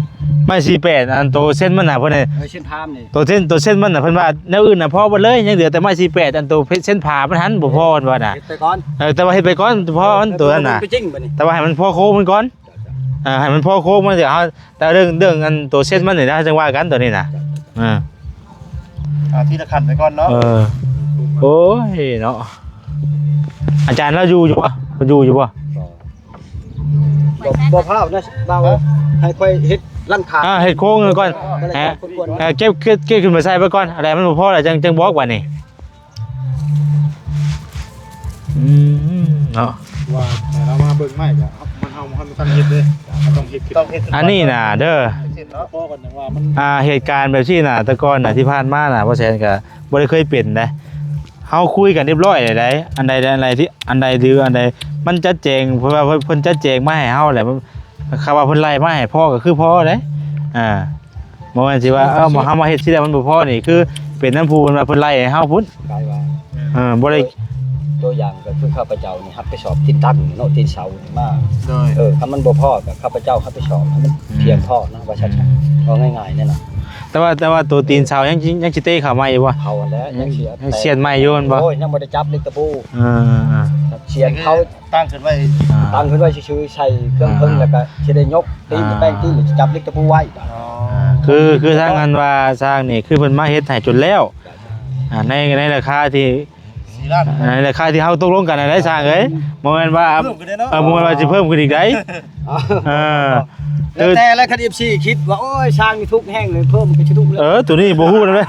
ໄມ້ສີ່ແປດ ອັນໂຕເສັ້ນມັນນະ ເພິ່ນໃຫ້ ເອີ ເສັ້ນພາມນີ້ ໂຕເສັ້ນ ໂຕເສັ້ນມັນນະ ເພິ່ນວ່າແນວອື່ນນະພໍເບິດເລີຍ ຍັງເຫຼືອແຕ່ໄມ້ສີ່ແປດ ອັນໂຕເສັ້ນພາມັນຫັ້ນບໍ່ພໍ ເພິ່ນວ່ານະ ເຮັດໄປກ່ອນ ເອີ ແຕ່ວ່າເຮັດໄປກ່ອນ ພໍມັນໂຕນັ້ນນະ ແຕ່ວ່າໃຫ້ມັນພໍໂຄງມັນກ່ອນ ເອີ ໃຫ້ມັນພໍໂຄງມັນ ດຽວເຮົາ ແຕ່ເລື່ອງ ເລື່ອງອັນໂຕເສັ້ນມັນນີ້ນະ ຈັ່ງວ່າກັນໂຕນີ້ນະ ເອີ ອ່າ ທີລະຂັ້ນໄປກ່ອນເນາະ ເອີ ໂອ້ຍເນາະ ອາຈານລາວຢູ່ ຢູ່ບໍ່? ເພິ່ນຢູ່ ຢູ່ບໍ່? ບໍ່ ບໍ່ພາວນະ ເວົ້າ ຮະ? ໃຫ້ຂ້ອຍເຮັດຫຼັງຄາ ອ່າ ເຮັດໂຄງກ່ອນ ເອີ ເອີ ເກັບ ເກັບ ເກັບຂຶ້ນມາໃສ່ໄວ້ກ່ອນ ອັນໃດມັນບໍ່ພໍແລ້ວ ຈັ່ງ ຈັ່ງບອກບາດນີ້ ອືມ ເນາະ ວ່າໃຫ້ລາວມາເບິ່ງໃໝ່ ກໍມັນ ເຮົາ ເຮົາບໍ່ທັນເຮັດເດ້ ເຮົາຕ້ອງເຮັດຂຶ້ນ ຕ້ອງເຮັດຂຶ້ນ ອັນນີ້ນະເດີ ເນາະ ພໍກ່ອນ ຈັ່ງວ່າມັນ ອ່າ ເຫດການແບບຊີ້ນະ ແຕ່ກ່ອນນະ ທີ່ຜ່ານມານະ ບໍ່ແຊນກໍ ບໍ່ໄດ້ເຄີຍເປັນໃດ ເຮົາຄຸຍກັນຮຽບຮ້ອຍແລ້ວໃດ ອັນໃດ ອັນໃດທີ່ ອັນໃດ ຫຼື ອັນໃດ ມັນຈັດແຈງ ເພິ່ນວ່າເພິ່ນ ເພິ່ນຈັດແຈງມາໃຫ້ເຮົາແຫຼະ ຄັນວ່າເພິ່ນໄລ່ມາໃຫ້ພໍກໍຄືພໍເດ້ ອ່າ ບໍ່ແມ່ນຊິວ່າ ເອີ ເຮົາມາເຮັດຊິໄດ້ມັນບໍ່ພໍນີ້ ຄືເປັນນຳຜູ້ເພິ່ນວ່າເພິ່ນໄລ່ໃຫ້ເຮົາພຸ້ນ ກາຍວ່າ ເອີ ບໍ່ໄດ້ ຕົວ ຕົວຢ່າງກໍຄືຂ້າພະເຈົ້ານີ້ຮັບຜິດຊອບຕີນຕັ້ງເນາະ ຕີນເສົາ ມາ ໂດຍ ເອີ ຄັນມັນບໍ່ພໍກໍຂ້າພະເຈົ້າຮັບຜິດຊອບໃຫ້ມັນ ອືມ ພຽງພໍນະ ວ່າຊັ້ນຊະ ອືມ ເວົ້າງ່າຍໆແນ່ນອນ ແຕ່ວ່າ ແຕ່ວ່າໂຕຕີນເສົາຍັງ ຍັງຊິເຕະເຂົ້າໃໝ່ຢູ່ບໍ່? ເຂົ້າຫັ້ນແຫຼະ ອືມ ຍັງຊິ ຍັງສຽນໃໝ່ຢູ່ແມ່ນບໍ່? ໂອ້ຍ ຍັງບໍ່ໄດ້ຈັບເຫຼັກຕະປູ ເອີ ສຽນເຂົາຕັ້ງຂຶ້ນໄວ້ ອ່າ ຕັ້ງຂຶ້ນໄວ້ຊື່ໆ ໃສ່ເຄື່ອງເພິ່ນ ອ່າ ແລ້ວກໍຊິໄດ້ຍົກຕີນ ອ່າ ແປ້ງຕີນ ແລ້ວຈັບເຫຼັກຕະປູໄວ້ ອໍ ຄື ຄືທາງອັນວ່າຊ່າງນີ້ ຄືເພິ່ນມາເຮັດໃຫ້ຈົນແລ້ວ ອ່າ ໃນ ໃນລາຄາທີ່ ສີ່ລ້ານ ໃນລາຄາທີ່ເຮົາຕົກລົງກັນນັ້ນແຫຼະຊ່າງເອີຍ ບໍ່ແມ່ນວ່າ ເພີ່ມຂຶ້ນເດ້ເນາະ ເອີ ບໍ່ແມ່ນວ່າຊິເພີ່ມຂຶ້ນອີກໃດ ເອີ ແລ້ວແຕ່ລະ ຄັນເອັຟຊີຄິດວ່າ ໂອ້ຍ ຊ່າງນີ້ທຸກແຮງເລີຍ ເພີ່ມກໍຊິທຸກເລີຍ ເອີ ໂຕນີ້ບໍ່ຮູ້ນຳເດ້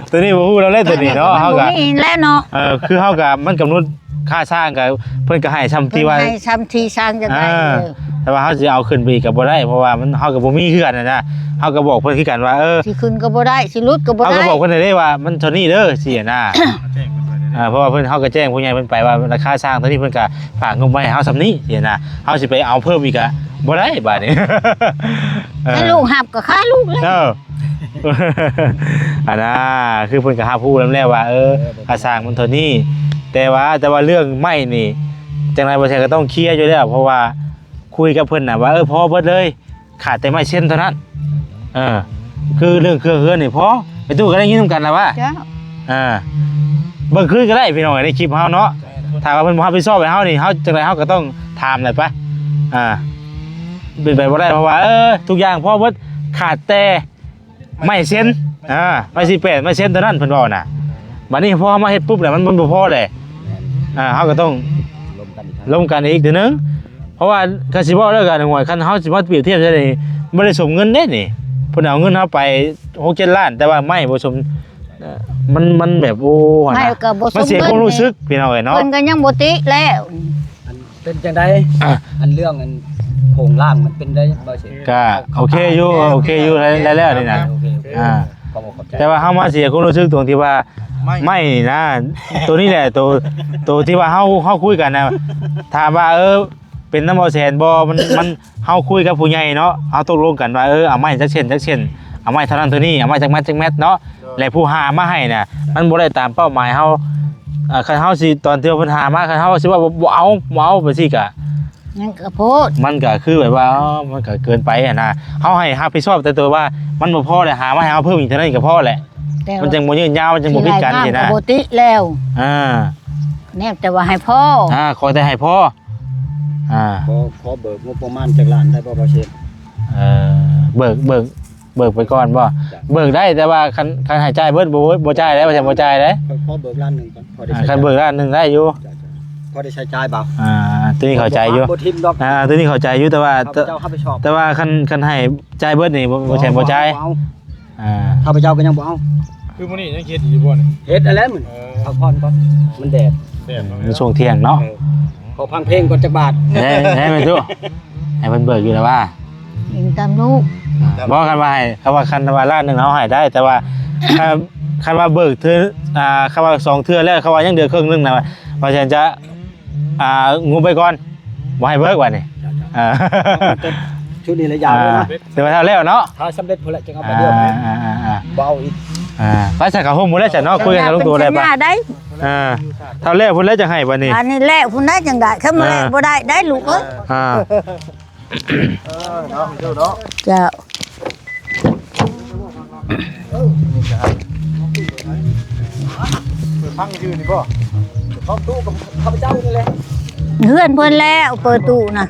ໂຕນີ້ບໍ່ຮູ້ນຳເດ້ ໂຕນີ້ເນາະ ເຮົາກໍ ນີ້ແຫຼະເນາະ ເອີ ຄືເຮົາກໍ ມັນກຳນົດ ຄ່າຊ່າງກໍເພິ່ນກໍໃຫ້ຊ່ຳທີ່ວ່າ ເພິ່ນໃຫ້ຊ່ຳທີ່ຊ່າງຈະໄດ້ ອ່າ ເອີ ແຕ່ວ່າເຮົາຊິເອົາຂຶ້ນໄປອີກກໍບໍ່ໄດ້ ເພາະວ່າມັນ ເຮົາກໍບໍ່ມີເຮືອນຫັ້ນນະ ເຮົາກໍບອກເພິ່ນຄືກັນວ່າ ເອີ ຊິຂຶ້ນກໍບໍ່ໄດ້ ຊິຫຼຸດກໍບໍ່ໄດ້ ເຮົາກໍບອກເພິ່ນໄດ້ເດ້ວ່າມັນເທົ່ານີ້ເດີ ຊີ້ນະ ແຈ້ງເພິ່ນໄປເລີຍ ອ່າ ເພາະວ່າເພິ່ນ ເຮົາກໍແຈ້ງຜູ້ໃຫຍ່ເພິ່ນໄປວ່າລາຄາຊ່າງເທົ່ານີ້ ເພິ່ນກໍຝາກງົບໄວ້ໃຫ້ເຮົາຊ່ຳນີ້ ຊີ້ນະ ເຮົາຊິໄປເອົາເພີ່ມອີກກໍບໍ່ໄດ້ບາດນີ້ ເອີ ຖ້າລູກຮັບກໍຄາລູກແລ້ວ ເອີ ອັນນ່າ ຄືເພິ່ນກໍຮັບຮູ້ນຳແລ້ວວ່າ ເອີ ເອີ ຄ່າສ້າງມັນເທົ່ານີ້ ແຕ່ວ່າ ແຕ່ວ່າເລື່ອງໄມ້ນີ້ ຈັ່ງໃດບໍ່ແທ້ກໍຕ້ອງເຄຍຢູ່ແລ້ວ ເພາະວ່າຄຸຍກັບເພິ່ນນະວ່າ ເອີ ພໍເບິດເລີຍ ຂາດແຕ່ໄມ້ເຊັນເທົ່ານັ້ນ. ເອີ ຄືເລື່ອງເຄື່ອງເຮືອນນີ້ພໍ ໄປຕູ້ກໍໄດ້ຍິນນຳກັນລະວ່າ ເຈົ້າ ເອີ ເບິ່ງຄືນກໍໄດ້ພີ່ນ້ອງ ໃນຄລິບເຮົາເນາະ ຖ້າວ່າເພິ່ນບໍ່ຮັບຜິດຊອບໃຫ້ເຮົານີ້ ເຮົາຈັ່ງໃດເຮົາກໍຕ້ອງຖາມແຫຼະປະ ອ່າ ເປັນໄປບໍ່ໄດ້ ເພາະວ່າ ເອີ ທຸກຢ່າງພໍເບິດ ຂາດແຕ່ໄມ້ເຊັນ ອ່າ ໄມ້ສີ່ແປດ ໄມ້ເຊັນເທົ່ານັ້ນ ເພິ່ນເວົ້ານະ. ບັດນີ້ພໍເຮົາມາເຮັດປຸບແລ້ວ ມັນ ມັນບໍ່ພໍແຫຼະ ອ່າ ເຮົາກໍຕ້ອງລົມກັນອີກເທື່ອໜຶ່ງ ເພາະວ່າຄັນຊິເວົ້າແລ້ວກໍ ໂອ້ຍ ຄັນເຮົາຊິມາປຽບທຽບໃສ່ນີ້ ບໍ່ໄດ້ສົມເງິນເດ້ນີ້ ເພິ່ນເອົາເງິນເຮົາໄປຫົກເຈັດລ້ານ ແຕ່ວ່າໄມ້ບໍ່ສົມ ເອີ ມັນ ມັນແບບ ໂອ້ ຫັ້ນນະ ໄມ້ກໍບໍ່ສົມເງິນ ມັນເສຍຄວາມຮູ້ສຶກພີ່ນ້ອງເອີຍເນາະ ເພິ່ນກໍຍັງບໍ່ຕິແລ້ວ. ອັນເປັນຈັ່ງໃດ ອ່ະ ອັນເລື່ອງອັນໂຄງລ່າງມັນເປັນໄດ້ບໍ່ເຊັ່ນ ກໍໂອເຄຢູ່ ໂອເຄຢູ່ ໄດ້ ໄດ້ແລ້ວນີ້ນະ ໂອເຄ ອ່າ ຂອບໃຈ ແຕ່ວ່າເຮົາມາເສຍຄວາມຮູ້ສຶກຕົງທີ່ວ່າໄມ້ ໄມ້ນີ້ນະ ໂຕນີ້ແຫຼະ ໂຕ ໂຕທີ່ວ່າເຮົາ ເຮົາຄຸຍກັນນະ ຖາມວ່າ ເອີ ເປັນນຳບໍ່ແສນບໍ່ ມັນ ມັນ ເຮົາຄຸຍກັບຜູ້ໃຫຍ່ເນາະ ເຮົາຕົກລົງກັນວ່າ ເອີ ເອົາໄມ້ຈັກເສັ້ນ ຈັກເສັ້ນ ເອົາໄມ້ເທົ່ານັ້ນເທົ່ານີ້ ເອົາໄມ້ຈັກມັດ ຈັກແມັດເນາະ ແລະ ຜູ້ຫາມາໃຫ້ນະ ມັນບໍ່ໄດ້ຕາມເປົ້າໝາຍເຮົາ ເອີ ຄັນເຮົາຊິ ຕອນທີ່ວ່າເພິ່ນຫາມາ ຄັນເຮົາຊິວ່າບໍ່ ບໍ່ເອົາ ບໍ່ເອົາ ໄປຊີ້ກະ ມັນກໍໂພດ ມັນກໍຄືແບບວ່າ ເອີ ມັນກໍເກີນໄປຫັ້ນນະ ເຮົາໃຫ້ຮັບຜິດຊອບແຕ່ໂຕວ່າມັນບໍ່ພໍ ແລ້ວຫາມາໃຫ້ເຮົາເພີ່ມອີກເທົ່ານັ້ນກໍພໍແຫຼະ ມັນຈັ່ງບໍ່ຍືດຍາວ ມັນຈັ່ງບໍ່ຜິດກັນຊີ້ນະ ບໍ່ຕິແລ້ວ ອ່າ ແນບແຕ່ວ່າໃຫ້ພໍ ອ່າ ຂໍແຕ່ໃຫ້ພໍ ອ່າ ຂໍ ຂໍເບີກງົບປະມານຈັກລ້ານໄດ້ບໍ່ ບໍ່ເຊັ່ນ ເອີ ເບີກ ເບີກ ເບີກໄປກ່ອນບໍ່? ເບີກໄດ້ ແຕ່ວ່າຄັນ ຄັນໃຫ້ຈ່າຍເບິດ ບໍ່ ບໍ່ຈ່າຍແລ້ວ ວ່າຊັ້ນ ບໍ່ຈ່າຍເດ້ ຂໍເບີກລ້ານໜຶ່ງກ່ອນ ອ່າ ຄັນເບີກລ້ານໜຶ່ງໄດ້ຢູ່ ພໍໄດ້ໃຊ້ຈ່າຍບໍ່? ອ່າ ຕົວນີ້ເຂົ້າໃຈຢູ່ ບໍ່ຖິ້ມດອກ ອ່າ ຕົວນີ້ເຂົ້າໃຈຢູ່ ແຕ່ວ່າ ເຈົ້າຮັບຜິດຊອບ ແຕ່ວ່າຄັນ ຄັນໃຫ້ຈ່າຍເບິດນີ້ ບໍ່ ບໍ່ແມ່ນບໍ່ຈ່າຍ ບໍ່ເອົາ ອ່າ ຂ້າພະເຈົ້າກໍຍັງບໍ່ເອົາ ຄືມື້ນີ້ຍັງເຮັດຢູ່ບໍ່ນີ້? ເຮັດຫັ້ນແຫຼະມື້ ເອີ ພັກຜ່ອນກ່ອນ ມັນແດດ ແດດ ມັນຊ່ວງທ່ຽງເນາະ ເອີ ຂໍຟັງເພງກ່ອນຈັກບາດ ເອີ ໃຫ້ແມ່ຕູ້ ໃຫ້ເພິ່ນເບີກຢູ່ແລ້ວວ່າ ອີງຕາມລູກ ບໍ່ ຄັນວ່າໃຫ້ ຄັນວ່າ ຄັນວ່າລ້ານໜຶ່ງເຮົາໃຫ້ໄດ້ ແຕ່ວ່າ ຄັນ ຄັນວ່າເບີກເທື່ອ ອ່າ ຄັນວ່າສອງເທື່ອແລ້ວ ຄັນວ່າຍັງເຫຼືອເຄິ່ງໜຶ່ງນະ ວ່າຊັ້ນຈະ ອ່າ ງຸບໄວ້ກ່ອນ ບໍ່ໃຫ້ເບີກບາດນີ້ ອ່າ ຊຸດນີ້ລະຍາວເລີຍນະ ອ່າ ແຕ່ວ່າຖ້າແລ້ວເນາະ ຖ້າສຳເລັດພຸ້ນແຫຼະຈຶ່ງເອົາໄປເດີ ອ່າ ອ່າ ອ່າ ບໍ່ເອົາອີກ ອ່າ ໄປໃສ່ເຂົ້າຮົ່ມພຸ້ນແຫຼະຊັ້ນເນາະ ຄຸຍກັນລົງຕົວແລ້ວ ໄປ ອ່າ ຖ້າແລ້ວພຸ້ນແລ້ວຈັ່ງໃຫ້ບາດນີ້ ອັນນີ້ແລ້ວພຸ້ນໄດ້ຈັ່ງໄດ້ ຄັນບໍ່ແລ້ວ ອ່າ ບໍ່ໄດ້ ໄດ້ລູກເອີຍ ອ່າ ເອີ ເນາະ ເຈົ້າ ເຈົ້າ ເປີດພັງຢູ່ນີ້ບໍ່? ພ້ອມຕູ້ກັບຂ້າພະເຈົ້ານີ້ແຫຼະ ເຮືອນເພິ່ນແລ້ວ ເປີດຕູ້ນະ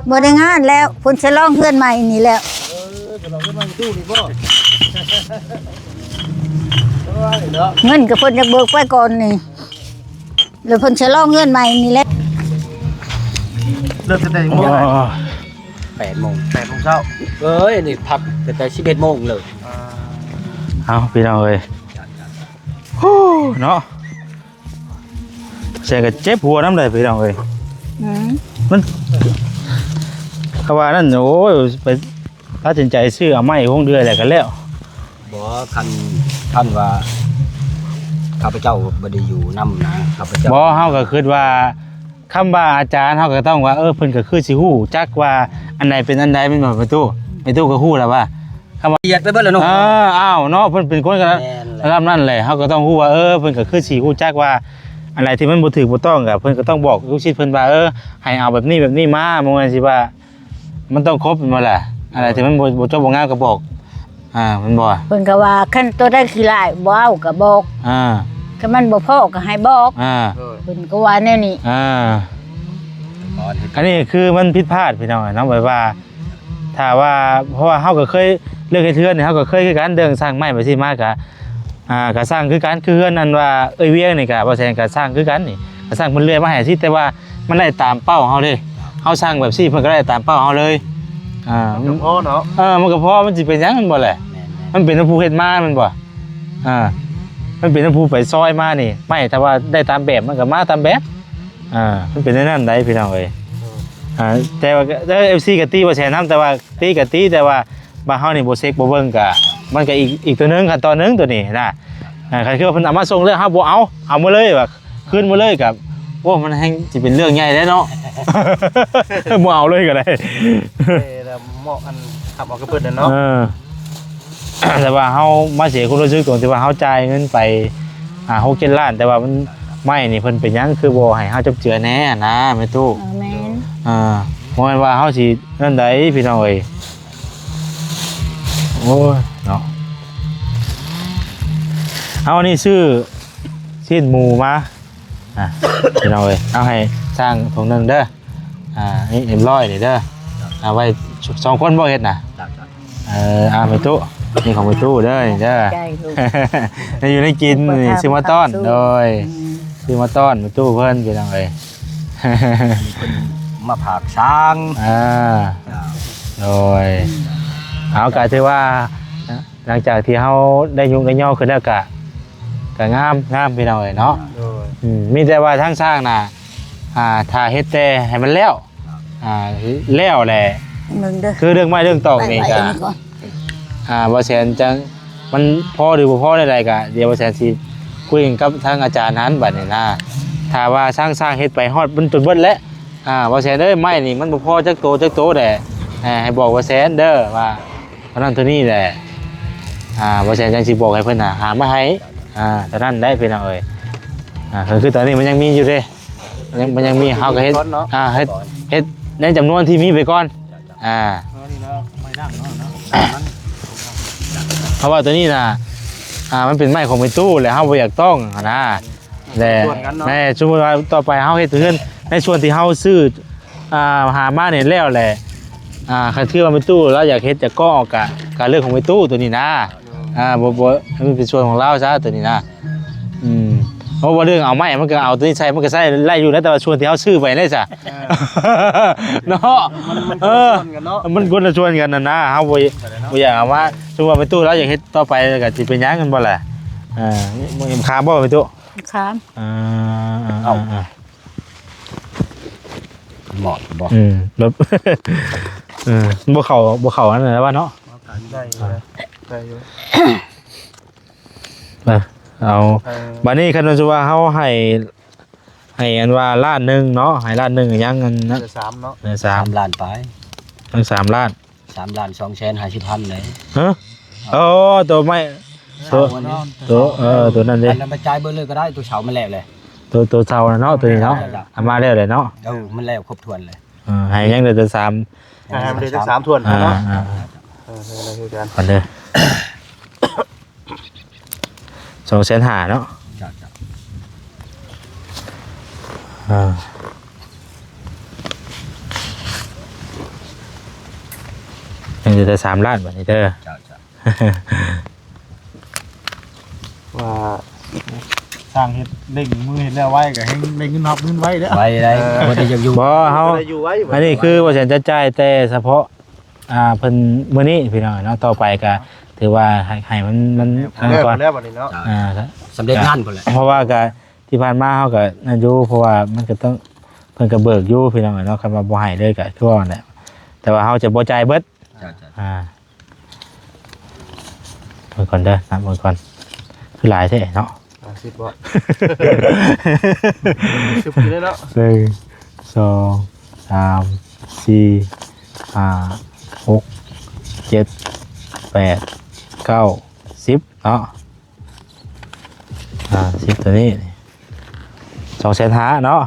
ບໍ່ໄດ້ງານແລ້ວ ເພິ່ນສະຫຼອງເຮືອນໃໝ່ນີ້ແລ້ວ ເອີ ສະຫຼອງເຮືອນໃໝ່ຕູ້ນີ້ບໍ່? ໂອ້ຍ ເນາະ ເງິນກໍເພິ່ນຢາກເບີກໄປກ່ອນນີ້ ແລ້ວເພິ່ນສະຫຼອງເຮືອນໃໝ່ນີ້ແຫຼະ ເລີ່ມຕັ້ງແຕ່ໂມງ? ແປດໂມງ ແປດໂມງເຊົ້າ ເອີຍ ອັນນີ້ພັກຕັ້ງແຕ່ສິບເອັດໂມງເລີຍ ອ່າ ເອົາ ພີ່ນ້ອງເອີຍ ໂອ້ ເນາະ ແຊກະເຈັບຫົວນຳເດ້ພີ່ນ້ອງເອີຍ ອືມ ມັນ ເຂົາວ່ານັ້ນ ໂອ້ຍ ໄປຕັດສິນໃຈຊື້ເອົາໄມ້ຫົງເດືອຍແລ້ວກໍແລ້ວ ບໍ່ ຄັນ ຄັນວ່າຂ້າພະເຈົ້າບໍ່ໄດ້ຢູ່ນຳນະ ຂ້າພະເຈົ້າ ບໍ່ ເຮົາກໍຄິດວ່າ ຄຳວ່າອາຈານ ເຮົາກໍຕ້ອງວ່າ ເອີ ເພິ່ນກໍຄືຊິຮູ້ຈັກວ່າອັນໃດເປັນອັນໃດ ແມ່ນບໍ່ແມ່ຕູ້? ແມ່ຕູ້ກໍຮູ້ແລ້ວວ່າ ຄຳວ່າລະອຽດໄປເບິດແລ້ວເນາະ ເອີ ອ້າວ ເນາະ ເພິ່ນເປັນຄົນລະດັບນັ້ນແຫຼະ ເຮົາກໍຕ້ອງຮູ້ວ່າ ເອີ ເພິ່ນກໍຄືຊິຮູ້ຈັກວ່າ ອັນໃດທີ່ມັນບໍ່ຖືກບໍ່ຕ້ອງ ກໍເພິ່ນກໍຕ້ອງບອກລູກສິດເພິ່ນວ່າ ເອີ ໃຫ້ເອົາແບບນີ້ແບບນີ້ມາ ບໍ່ແມ່ນຊິວ່າ ມັນຕ້ອງຄົບແມ່ນບໍ່ລະ? ອັນໃດທີ່ມັນບໍ່ ບໍ່ຈົບບໍ່ງາມກໍບອກ ອ່າ ແມ່ນບໍ່? ເພິ່ນກໍວ່າ ຄັນໂຕໃດຂີ້ລ້າຍບໍ່ເອົາກໍບອກ ອ່າ ຄັນມັນບໍ່ພໍກໍໃຫ້ບອກ ອ່າ ເພິ່ນກໍວ່າແນວນີ້ ອ່າ ອັນນີ້ຄືມັນຜິດພາດພີ່ນ້ອງເນາະ ແບບວ່າ ຖ້າວ່າ ເພາະວ່າເຮົາກໍເຄີຍ ເລື່ອງເຮັດເຮືອນນີ້ ເຮົາກໍເຄີຍຄືກັນ ເລື່ອງສ້າງໄມ້ໄປຊີ້ມາກະ ອ່າ ກະສ້າງຄືກັນ ຄືເຮືອນນັ້ນວ່າເອື້ອຍວຽງນີ້ກະ ບໍ່ແຊນກະສ້າງຄືກັນນີ້ ກະສ້າງເພິ່ນເລື່ອຍມາໃຫ້ຊີ້ ແຕ່ວ່າມັນໄດ້ຕາມເປົ້າເຮົາເດ້ ເຮົາສ້າງແບບຊີ້ເພິ່ນກະໄດ້ຕາມເປົ້າເຮົາເລີຍ ອ່າ ມັນກໍພໍເນາະ ເອີ ມັນກໍພໍ ມັນຊິເປັນຫຍັງ ແມ່ນບໍ່ແຫຼະ ມັນເປັນນຳຜູ້ເຮັດມາແມ່ນບໍ່ ອ່າ ມັນເປັນນຳຜູ້ໄປຊອຍມານີ້ ໄມ້ຖ້າວ່າໄດ້ຕາມແບບ ມັນກະມາຕາມແບບ ອ່າ ມັນເປັນແນວນັ້ນໃດ໋ ພີ່ນ້ອງເອີຍ ອ່າ ແຕ່ວ່າ ເອີ ເອັຟຊີກະຕີບໍ່ແຊນນຳ ແຕ່ວ່າ ຕີກະຕີ ແຕ່ວ່າບ້ານເຮົານີ້ບໍ່ເຊັກບໍ່ເບິ່ງກະ ມັນກະອີກ ອີກຕົວໜຶ່ງ ຂັ້ນຕອນໜຶ່ງຕົວນີ້ນະ ອ່າ ຄັນຄືວ່າເພິ່ນເອົາມາສົ່ງແລ້ວ ເຮົາບໍ່ເອົາ ເອົາໝົດເລີຍວ່າ ຄືນໝົດເລີຍກະ ໂອ້ ມັນແຮ່ງຊິເປັນເລື່ອງໃຫຍ່ແລ້ວເນາະ ບໍ່ເອົາເລີຍກະໄດ້ ເອີ ແລ້ວເໝາະອັນຂັບເອົາກັບເພິ່ນເນາະ ເອີ ແຕ່ວ່າເຮົາມາເສຍຄວາມຮູ້ສຶກຕົງທີ່ວ່າເຮົາຈ່າຍເງິນໄປ ອ່າ ຫົກເຈັດລ້ານ ແຕ່ວ່າມັນ ໄມ້ນີ້ເພິ່ນເປັນຫຍັງຄືບໍ່ໃຫ້ເຮົາຈັບເຈື່ອແດ່ຫັ້ນນະ ແມ່ຕູ້? ເອີ ແມ່ນ ອ່າ ບໍ່ແມ່ນວ່າເຮົາຊິນັ້ນໃດພີ່ນ້ອງເອີຍ. ໂອ້ຍເນາະ ເອົາ ອັນນີ້ຊື້ຊີ້ນໝູມາ ອ່າ ພີ່ນ້ອງເອີຍ ເອົາໃຫ້ຊ່າງຖົງໜຶ່ງເດີ. ອ່າ ນີ້ເອັມຮ້ອຍນີ້ເດີ ເອົາໄວ້ສອງຄົນບໍ່ເຮັດນະ? ເອີ ອ່າ ແມ່ຕູ້ ນີ້ຂອງແມ່ຕູ້ເດີ ນີ້ເດີ ໃຈລູກ ໄດ້ຢູ່ໄດ້ກິນ ນີ້ຊື້ມາຕ້ອນ ໂດຍ ອືມ ຊື້ມາຕ້ອນແມ່ຕູ້ເພິ່ນ ພີ່ນ້ອງເອີຍ ເພິ່ນມາຝາກຊ່າງ ອ່າ ໂດຍ ເຮົາກໍຖືວ່າ ຫຼັງຈາກທີ່ເຮົາໄດ້ຍຸກໄດ້ຍໍຂຶ້ນແລ້ວກະ ກະງາມ ງາມພີ່ນ້ອງເອີຍເນາະ ໂດຍ ອືມ ມີແຕ່ວ່າທາງຊ່າງນະ ອ່າ ຖ້າເຮັດແຕ່ໃຫ້ມັນແລ້ວ ອ່າ ແລ້ວແຫຼະ ເບິ່ງເດີ ຄືເລື່ອງໄມ້ເລື່ອງຕອກນີ້ກະ ໄວ້ໆ ນີ້ກ່ອນ ອ່າ ບໍ່ແສນຈັ່ງ ມັນພໍຫຼືບໍ່ພໍແນວໃດກະ ດຽວບໍ່ແສນຊິຄຸຍກັນກັບທາງອາຈານຫັ້ນບັດນີ້ນະ ຖ້າວ່າທາງຊ່າງເຮັດໄປຮອດມັນຈົນເບິດແລ້ວ ອ່າ ບໍ່ແສນເອີຍ ໄມ້ນີ້ມັນບໍ່ພໍຈັກໂຕຈັກໂຕແຫຼະ ໃຫ້ບອກບໍ່ແສນເດີວ່າ ເທົ່ານັ້ນເທົ່ານີ້ແຫຼະ ອ່າ ບໍ່ແສນຈັ່ງຊິບອກໃຫ້ເພິ່ນນະ ຫາມາໃຫ້ ອ່າ ເທົ່ານັ້ນໄດ້ພີ່ນ້ອງເອີຍ ອ່າ ກໍຄືຕອນນີ້ມັນຍັງມີຢູ່ເດ້ ມັນຍັງ ມັນຍັງມີ ເຮົາກໍເຮັດ ອ່າ ເຮັດ ເຮັດໃນຈຳນວນທີ່ມີໄປກ່ອນ ອ່າ ເພາະວ່າຕົວນີ້ນະ ອ່າ ມັນເປັນໄມ້ຂອງແມ່ຕູ້ ແລະເຮົາບໍ່ຢາກຕ້ອງຫັ້ນນະ ແລະ ແມ່ນ ສົມມຸດວ່າຕໍ່ໄປເຮົາເຮັດເຮືອນໃນສ່ວນທີ່ເຮົາຊື້ ອ່າ ຫາມານີ້ແລ້ວແຫຼະ ອ່າ ຄັນຄືວ່າແມ່ຕູ້ລາວຢາກເຮັດຈາກກ້ອງອອກກະ ກະເລື່ອງຂອງແມ່ຕູ້ຕົວນີ້ນະ ອ່າ ບໍ່ ບໍ່ ມັນເປັນສ່ວນຂອງລາວຊະຕົວນີ້ນະ ອືມ ເພາະວ່າເລື່ອງເອົາໄມ້ມັນກໍເອົາຕົວນີ້ໃສ່ ມັນກໍໃຊ້ໄດ້ຢູ່ນະ ແຕ່ວ່າສ່ວນທີ່ເຮົາຊື້ໄປນີ້ຊະ ເນາະ ມັນ ມັນຄົນລະສ່ວນກັນເນາະ ເອີ ມັນຄົນລະສ່ວນກັນຫັ້ນນະ ເຮົາບໍ່ ບໍ່ຢາກເອົາມາ ສົມມຸດວ່າແມ່ຕູ້ລາວຢາກເຮັດຕໍ່ໄປກໍຊິເປັນຫຍັງ ແມ່ນບໍ່ລະ ເອີ ຂ້າມບໍ່ແມ່ຕູ້? ຂ້າມ ອ່າ ເອົ້າ ອ່າ ໝອດບໍ່? ອືມ ແບບ ເອີ ບໍ່ເຂົ້າ ບໍ່ເຂົ້າອັນນັ້ນແຫຼະວ່າເນາະ ໄດ້ຢູ່ ໄດ້ຢູ່ ເອີ ເອົາ ເອີ ບັດນີ້ຄັນສົມມຸດວ່າເຮົາໃຫ້ ໃຫ້ອັນວ່າລ້ານໜຶ່ງເນາະ ໃຫ້ລ້ານໜຶ່ງ ຍັງອັນນັ້ນ ເຫຼືອສາມເນາະ ເຫຼືອສາມ ສາມລ້ານປາຍ ຍັງສາມລ້ານ ສາມລ້ານສອງແສນຫ້າສິບພັນເດ້ ຮະ? ໂອ້ ໂຕໄມ້ ໂຕ ໂຕ ເອີ ໂຕນັ້ນເດ້ ອັນນັ້ນໄປຈ່າຍເບີດເລີຍກໍໄດ້ ໂຕເຊົ່າມັນແລ້ວແຫຼະ ໂຕ ໂຕເຊົ່ານະເນາະ ໂຕນີ້ເນາະ ເອົາມາແລ້ວແຫຼະເນາະ ເອີ ມັນແລ້ວຄົບຖ້ວນແລ້ວ ເອີ ໃຫ້ຍັງເຫຼືອແຕ່ສາມ ໃຫ້ມັນໄດ້ຈັກສາມຖ້ວນເນາະ ອ່າ ເອີ ເອີ ຄືກັນ ອັນເດີ ສອງແສນຫ້າເນາະ ຈ້ະ ຈ້ະ ອ່າ ຍັງເຫຼືອແຕ່ສາມລ້ານບາດນີ້ເດີ ຈ້ະ ຈ້ະ ວ່າຊ່າງເຮັດເລັ່ງມືເຮັດແລ້ວໄວກໍແຮ່ງໄດ້ເງິນຮັບເງິນໄວເດ້ ໄວໄດ້ ເອີ ບໍ່ໄດ້ຢາກຢູ່ ບໍ່ ເຮົາ ບໍ່ໄດ້ຢູ່ໄວ ອັນນີ້ຄືວ່າແສນຈະຈ່າຍແຕ່ສະເພາະ ອ່າ ເພິ່ນມື້ນີ້ພີ່ນ້ອງເນາະ ຕໍ່ໄປກໍຖືວ່າໃຫ້ ໃຫ້ມັນ ມັນ ແລ້ວ ແລ້ວບັດນີ້ເນາະ ອ່າ ສຳເລັດງານພຸ້ນແຫຼະ ເພາະວ່າກໍທີ່ຜ່ານມາເຮົາກໍນັ້ນຢູ່ ເພາະວ່າມັນກໍຕ້ອງ ເພິ່ນກໍເບີກຢູ່ພີ່ນ້ອງເນາະ ຄັນວ່າບໍ່ໃຫ້ເລີຍກໍຄືວ່ານັ້ນແຫຼະ ແຕ່ວ່າເຮົາຈະບໍ່ຈ່າຍເບິດ ຈ້ະ ອ່າ ເບິ່ງກ່ອນເດີ ນັບເບິ່ງກ່ອນ ຄືຫຼາຍແທ້ເນາະ ຫ້າສິບບໍ່ ສິບຢູ່ເດ້ເນາະ ໜຶ່ງ ສອງ ສາມ ສີ່ ຫ້າ ຫົກ ເຈັດ ແປດ ເກົ້າ ສິບເນາະ ອ່າ ສິບຕົວນີ້ ສອງແສນຫ້າເນາະ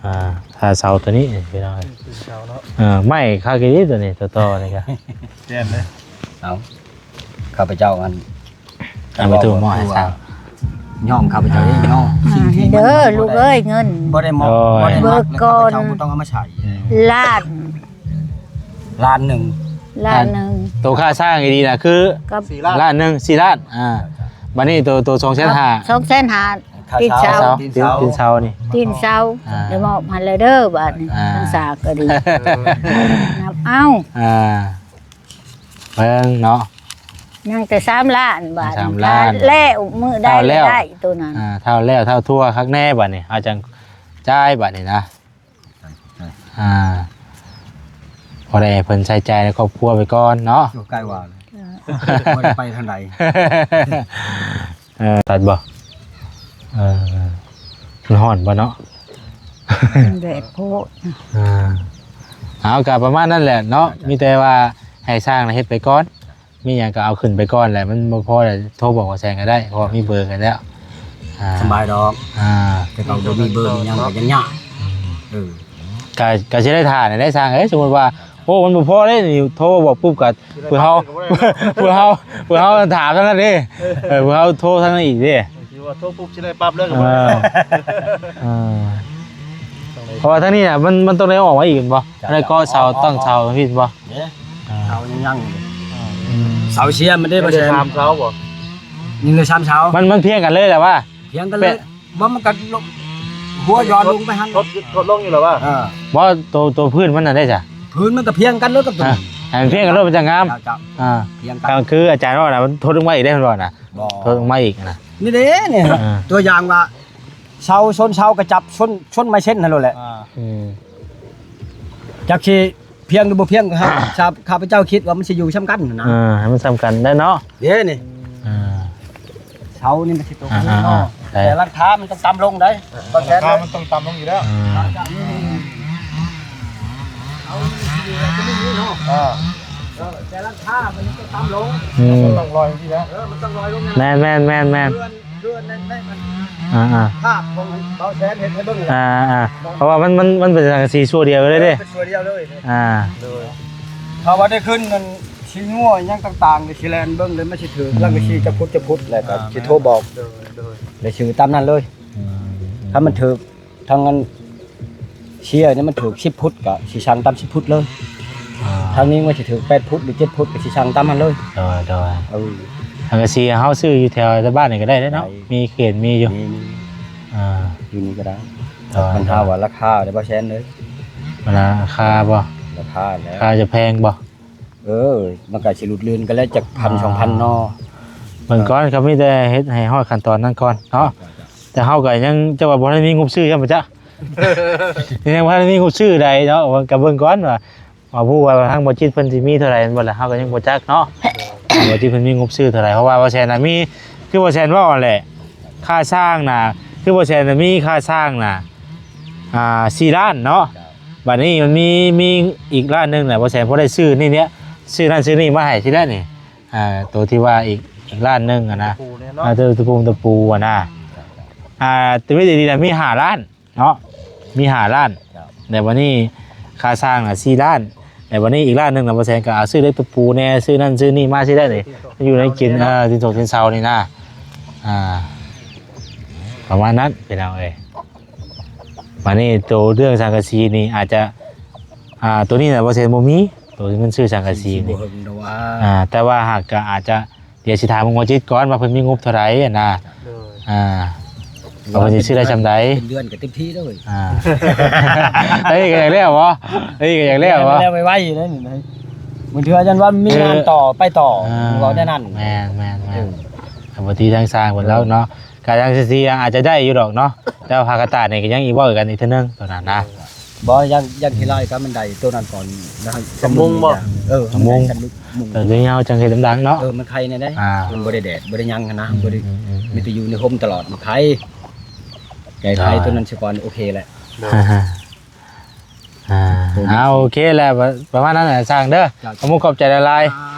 ອ່າ ຄ່າເຊົ່າຕົວນີ້ພີ່ນ້ອງ ເອີ ໄມ້ຄັກອີ່ຫຼີຕົວນີ້ ຕົວຕໍ່ນີ້ກະ ແມ່ນເດ້ ເອົາ ຂ້າພະເຈົ້າອັນ ເອົາໄປຕູ້ໝໍໃຫ້ຊ່າງ ຍ້ອງຂ້າພະເຈົ້າເອງເນາະ ສິ່ງທີ່ເດີລູກເອີຍ ເງິນບໍ່ໄດ້ມອບ ບໍ່ໄດ້ມັກ ຂ້າພະເຈົ້າບໍ່ຕ້ອງເອົາມາໃຊ້ ລ້ານ ລ້ານໜຶ່ງ ລ້ານໜຶ່ງ ໂຕຄ່າສ້າງດີໆນະ ຄື ກັບ ລ້ານໜຶ່ງ ສີ່ລ້ານ ອ່າ ບາດນີ້ໂຕ ໂຕສອງແສນຫ້າ ສອງແສນຫ້າ ຕິນເສົາ ຕີນເສົາ ຕີນເສົານີ້ ຕີນເສົາ ອ່າ ໄດ້ມອບໃຫ້ແລ້ວເດີ ບາດນີ້ ອ່າ ທັງສາກກໍດີ ເອີ ນັບເອົາ ອ່າ ເບິ່ງເນາະ ຍັງແຕ່ສາມລ້ານ ບາດນີ້ ຖ້າແລ້ວມື້ໃດກໍໄດ້ໂຕນັ້ນ ອ່າ ຖ້າແລ້ວ ຖ້າທົ່ວຄັກແນ່ ບາດນີ້ເຮົາຈັ່ງຈ່າຍ ບາດນີ້ນະ ອ່າ ພໍໄດ້ໃຫ້ເພິ່ນໃຊ້ຈ່າຍໃນຄອບຄົວໄປກ່ອນເນາະ ຢູ່ໃກ້ວ່າ ເອີ ບໍ່ໄດ້ໄປທາງໃດ ເອີ ຕັດບໍ່ ເອີ ມັນຮ້ອນບໍ່ເນາະ ແດດໂພດ ອ່າ ເອົາ ກະປະມານນັ້ນແຫຼະເນາະ ມີແຕ່ວ່າໃຫ້ຊ່າງເຮັດໄປກ່ອນ ມີຫຍັງກໍເອົາຂຶ້ນໄປກ່ອນແຫຼະ ມັນບໍ່ພໍແຫຼະ ໂທບອກບ່າວແສນກໍໄດ້ ເພາະວ່າມີເບີກັນແລ້ວ. ອ່າ ສະບາຍດອກ ອ່າ ແຕ່ເຮົາບໍ່ມີເບີມີຫຍັງກໍຍັງຍາກ. ອືມ ເອີ ກໍ ກໍຊິໄດ້ຖ້າໄດ້ຊ່າງເອີຍ ສົມມຸດວ່າ ໂອ້ ມັນບໍ່ພໍເດ້ນີ້ ໂທບອກປຸບກໍເພື່ອເຮົາ ເພື່ອເຮົາ ເພື່ອເຮົາຖາມທາງນັ້ນເດ້ ເອີ ເພື່ອເຮົາໂທທາງນັ້ນອີກເດ້ ຊິວ່າໂທປຸບຊິໄດ້ປັບເລີຍກໍບໍ່ໄດ້. ເອີ ເອີ ເພາະວ່າທາງນີ້ນະ ມັນ ມັນຕ້ອງໄດ້ອອກມາອີກແມ່ນບໍ່? ໄດ້ກໍ່ເສົາຕັ້ງເສົາຜິດບໍ່? ເດ້ ອ່າ ເສົາຍັງຍັງຢູ່. ອືມ ເສົາເສຍມັນໄດ້ບໍ່ ໄດ້ ສາມເສົາບໍ່? ຍັງເຫຼືອສາມເສົາ ມັນ ມັນພຽງກັນເລີຍແຫຼະວ່າ ພຽງກັນເລີຍ ບໍ່ ມັນກໍລົງ ຫົວຢອດລົງໄປຫັ້ນ ທົດ ທົດລົງຢູ່ແລ້ວວ່າ. ເອີ ບໍ່ ໂຕ ໂຕພື້ນມັນນະເດ້ຊະ ພື້ນມັນກໍພຽງກັນເລີຍກັບໂຕ ອ່າ ໃຫ້ມັນພຽງກັນໂລດ ມັນຈະງາມ. ເຈົ້າ ເຈົ້າ ອ່າ ພຽງກັນ ກໍຄືອາຈານເວົ້ານະ ມັນທົດລົງມາອີກໄດ້ ເພິ່ນວ່ານະ. ບໍ່ ທົດລົງມາອີກນະ ນີ້ເດ້ນີ້ ອ່າ ຕົວຢ່າງວ່າ ເສົາຊົນເສົາກໍຈັບຊົນ ຊົນໄມ້ເຊັນຫັ້ນໂລດແຫຼະ. ອ່າ ອືມ ຈັກຊິພຽງຫຼືບໍ່ພຽງກໍໃຫ້ ຂ້າພະເຈົ້າຄິດວ່າມັນຊິຢູ່ຊ່ຳກັນນະ. ເອີ ໃຫ້ມັນຊ່ຳກັນໄດ້ເນາະ ເດ້ນີ້. ອ່າ ເສົານີ້ມັນຊິຕົກ ອ່າ ເນາະ ອ່າ ແຕ່ຫຼັງຄາມັນຕ້ອງຕ່ຳລົງໄດ໋ ເອີ ຫຼັງຄາມັນຕ້ອງຕ່ຳລົງຢູ່ແລ້ວ. ອ່າ ເອີ ແຕ່ຫຼັງຄາມັນຕ້ອງຕ່ຳລົງ. ອືມ ມັນຕ້ອງລອຍຈັ່ງຊີ້ແຫຼະ. ເອີ ມັນຕ້ອງລອຍລົງ. ແມ່ນໆໆໆ ເຮືອນ ເຮືອນນັ້ນໄດ້ມັນ ອ່າໆ ພາບຂອງບ່າວແສນເຮັດໃຫ້ເບິ່ງ. ອ່າໆ ເພາະວ່າມັນ ມັນ ມັນເປັນສັງກະສີຊົ່ວດຽວເລີຍເດ້. ເອີ ເປັນຊົ່ວດຽວເລີຍ. ອ່າ ໂດຍ ຖ້າວ່າໄດ້ຂຶ້ນນັ້ນ ຊິງົວຫຍັງຕ່າງໆ ຊິແລ່ນເບິ່ງ ແລ້ວມັນຊິຖືກ ອືມ ຫຼັງກະສີຈັກຟຸດຈັກຟຸດ ແລ້ວກໍ ອ່າ ຊິໂທບອກ. ໂດຍ ໂດຍ ແລ້ວຊິຕາມນັ້ນເລີຍ. ອືມ ຖ້າມັນຖືກ ທາງອັນເຊຍນີ້ມັນຖືກສິບຟຸດ ກໍຊິສັ່ງຕາມສິບຟຸດເລີຍ. ອ່າ ທາງນີ້ມັນຊິຖືກແປດຟຸດ ຫຼື ເຈັດຟຸດ ກໍຊິສັ່ງຕາມຫັ້ນເລີຍ. ໂດຍ ໂດຍ ເອີ ສັງກະສີເຮົາຊື້ຢູ່ແຖວບ້ານນີ້ກໍໄດ້ເດ້ເນາະ. ໄດ້ ມີເຂດມີຢູ່ ມີ ມີ ອ່າ ຢູ່ນີ້ກໍໄດ້. ໂດຍ ບັນຫາວ່າລາຄາເດ້ ບ່າວແສນເອີຍ. ລາຄາບໍ່? ລາຄາແຫຼະ ລາຄາຈະແພງບໍ່? ເອີ ມັນກໍຊິຫຼຸດເລື່ອນກັນແລ້ວ ຈັກພັນ ອ່າ ສອງພັນເນາະ. ເບິ່ງກ່ອນ ເອີ ກໍມີແຕ່ເຮັດໃຫ້ຮອດຂັ້ນຕອນນັ້ນກ່ອນເນາະ. ເຈົ້າ ເຈົ້າ ແຕ່ເຮົາກໍຍັງ ເຈົ້າວ່າບໍ່ທັນໄດ້ມີງົບຊື້ຊ້ຳປະຈັກ ຍັງບໍ່ທັນໄດ້ມີງົບຊື້ໃດເນາະ. ກໍເບິ່ງກ່ອນວ່າ ວ່າຜູ້ວ່າທາງບໍ່ຈິດເພິ່ນຊິມີເທົ່າໃດແມ່ນບໍ່ລະ ເຮົາກໍຍັງບໍ່ຈັກເນາະ ບໍ່ຈິດເພິ່ນມີງົບຊື້ເທົ່າໃດ. ເພາະວ່າບໍ່ແຊນນະມີ ຄືບໍ່ແຊນເວົ້າຫັ້ນແຫຼະ ຄ່າສ້າງນະ ຄືບໍ່ແຊນນະມີຄ່າສ້າງນະ ອ່າ ສີ່ລ້ານເນາະ. ບາດນີ້ມັນມີ ມີອີກລ້ານໜຶ່ງນະ ບໍ່ແຊນພໍໄດ້ຊື້ນີ້ເນຍ ຊື້ນັ້ນຊື້ນີ້ມາໃຫ້ຊິໄດ້ນີ້ ອ່າ ໂຕທີ່ວ່າອີກ ອີກລ້ານໜຶ່ງຫັ້ນນະ ຕະປູເນາະ ອ່າ ຕະປູ ຕະປູຫັ້ນນະ ອ່າ ແຕ່ມີດີໆນະ ມີຫ້າລ້ານເນາະ ມີຫ້າລ້ານ. ແລ້ວບາດນີ້ຄ່າສ້າງນະສີ່ລ້ານ ແລ້ວບາດນີ້ອີກລ້ານໜຶ່ງນະ ບໍ່ແຊນກໍເອົາຊື້ເຫຼັກຕະປູແດ່ ຊື້ນັ້ນຊື້ນີ້ມາຊິໄດ້ນີ້ ຢູ່ໃນກິນ ເອີ ຊິນສົກຊິນເຊົານີ້ນະ ອ່າ ປະມານນັ້ນພີ່ນ້ອງເອີຍ. ບາດນີ້ໂຕເລື່ອງສັງກະສີນີ້ອາດຈະ ອ່າ ໂຕນີ້ນະ ບໍ່ແຊນບໍ່ມີ ໂຕທີ່ມັນຊື້ສັງກະສີນີ້ ອ່າ ແຕ່ວ່າຫາກກໍອາດຈະ ດຽວຊິຖາມໝໍຈິດກ່ອນວ່າເພິ່ນມີງົບເທົ່າໃດຫັ້ນນະ. ໂດຍ ອ່າ ວ່າເພິ່ນຊິຊື້ໄດ້ຊ່ຳໃດ ເປັນເດືອນກໍເຕັມທີ່ເລີຍ. ອ່າ ເອີຍ ກໍຢາກແລ້ວບໍ່? ເອີຍ ກໍຢາກແລ້ວບໍ່? ແລ້ວໄວໆຢູ່ເດ້ນີ້ນະ ບາງເທື່ອຢ້ານວ່າມີງານຕໍ່ ເອີ ໄປຕໍ່ ອ່າ ເວົ້າແນວນັ້ນ. ແມ່ນໆໆ ເອີ ກໍບໍ່ຕິທາງຊ່າງເພິ່ນແລ້ວເນາະ ກໍທາງຊິອາດຈະໄດ້ຢູ່ດອກເນາະ ແຕ່ວ່າຜ້າກະຕ່າຍນີ້ກໍຍັງອີກເວົ້າກັນອີກເທື່ອໜຶ່ງ ໂຕນັ້ນນະ. ບໍ່ ຢ່າງ ຢ່າງທີ່ຫຼາຍກໍມັນໄດ້ໂຕນັ້ນກ່ອນນະ ສຳມຸງບໍ່? ເອີ ສຳມຸງ ເອີ ດຽວເຮົາຈັ່ງເຮັດດຳໆເນາະ. ເອີ ມັນໄຄແດ່ໃດ ອ່າ ມັນບໍ່ໄດ້ແດດ ບໍ່ໄດ້ຫຍັງຫັ້ນນະ ອືມ ບໍ່ໄດ້ ອືມ ອືມ ມີແຕ່ຢູ່ໃນຮົ່ມຕະຫຼອດ ມັນໄຄ ແກ້ໄຂ ອ່າ ໂຕນັ້ນສາກ່ອນ ໂອເຄແຫຼະ. ອ່າ ອ່າ ໂອເຄແຫຼະ ປະມານນັ້ນແຫຼະຊ່າງເດີ. ເຈົ້າ ຂອບມຸກຂອບໃຈຫຼາຍໆ. ອ່າ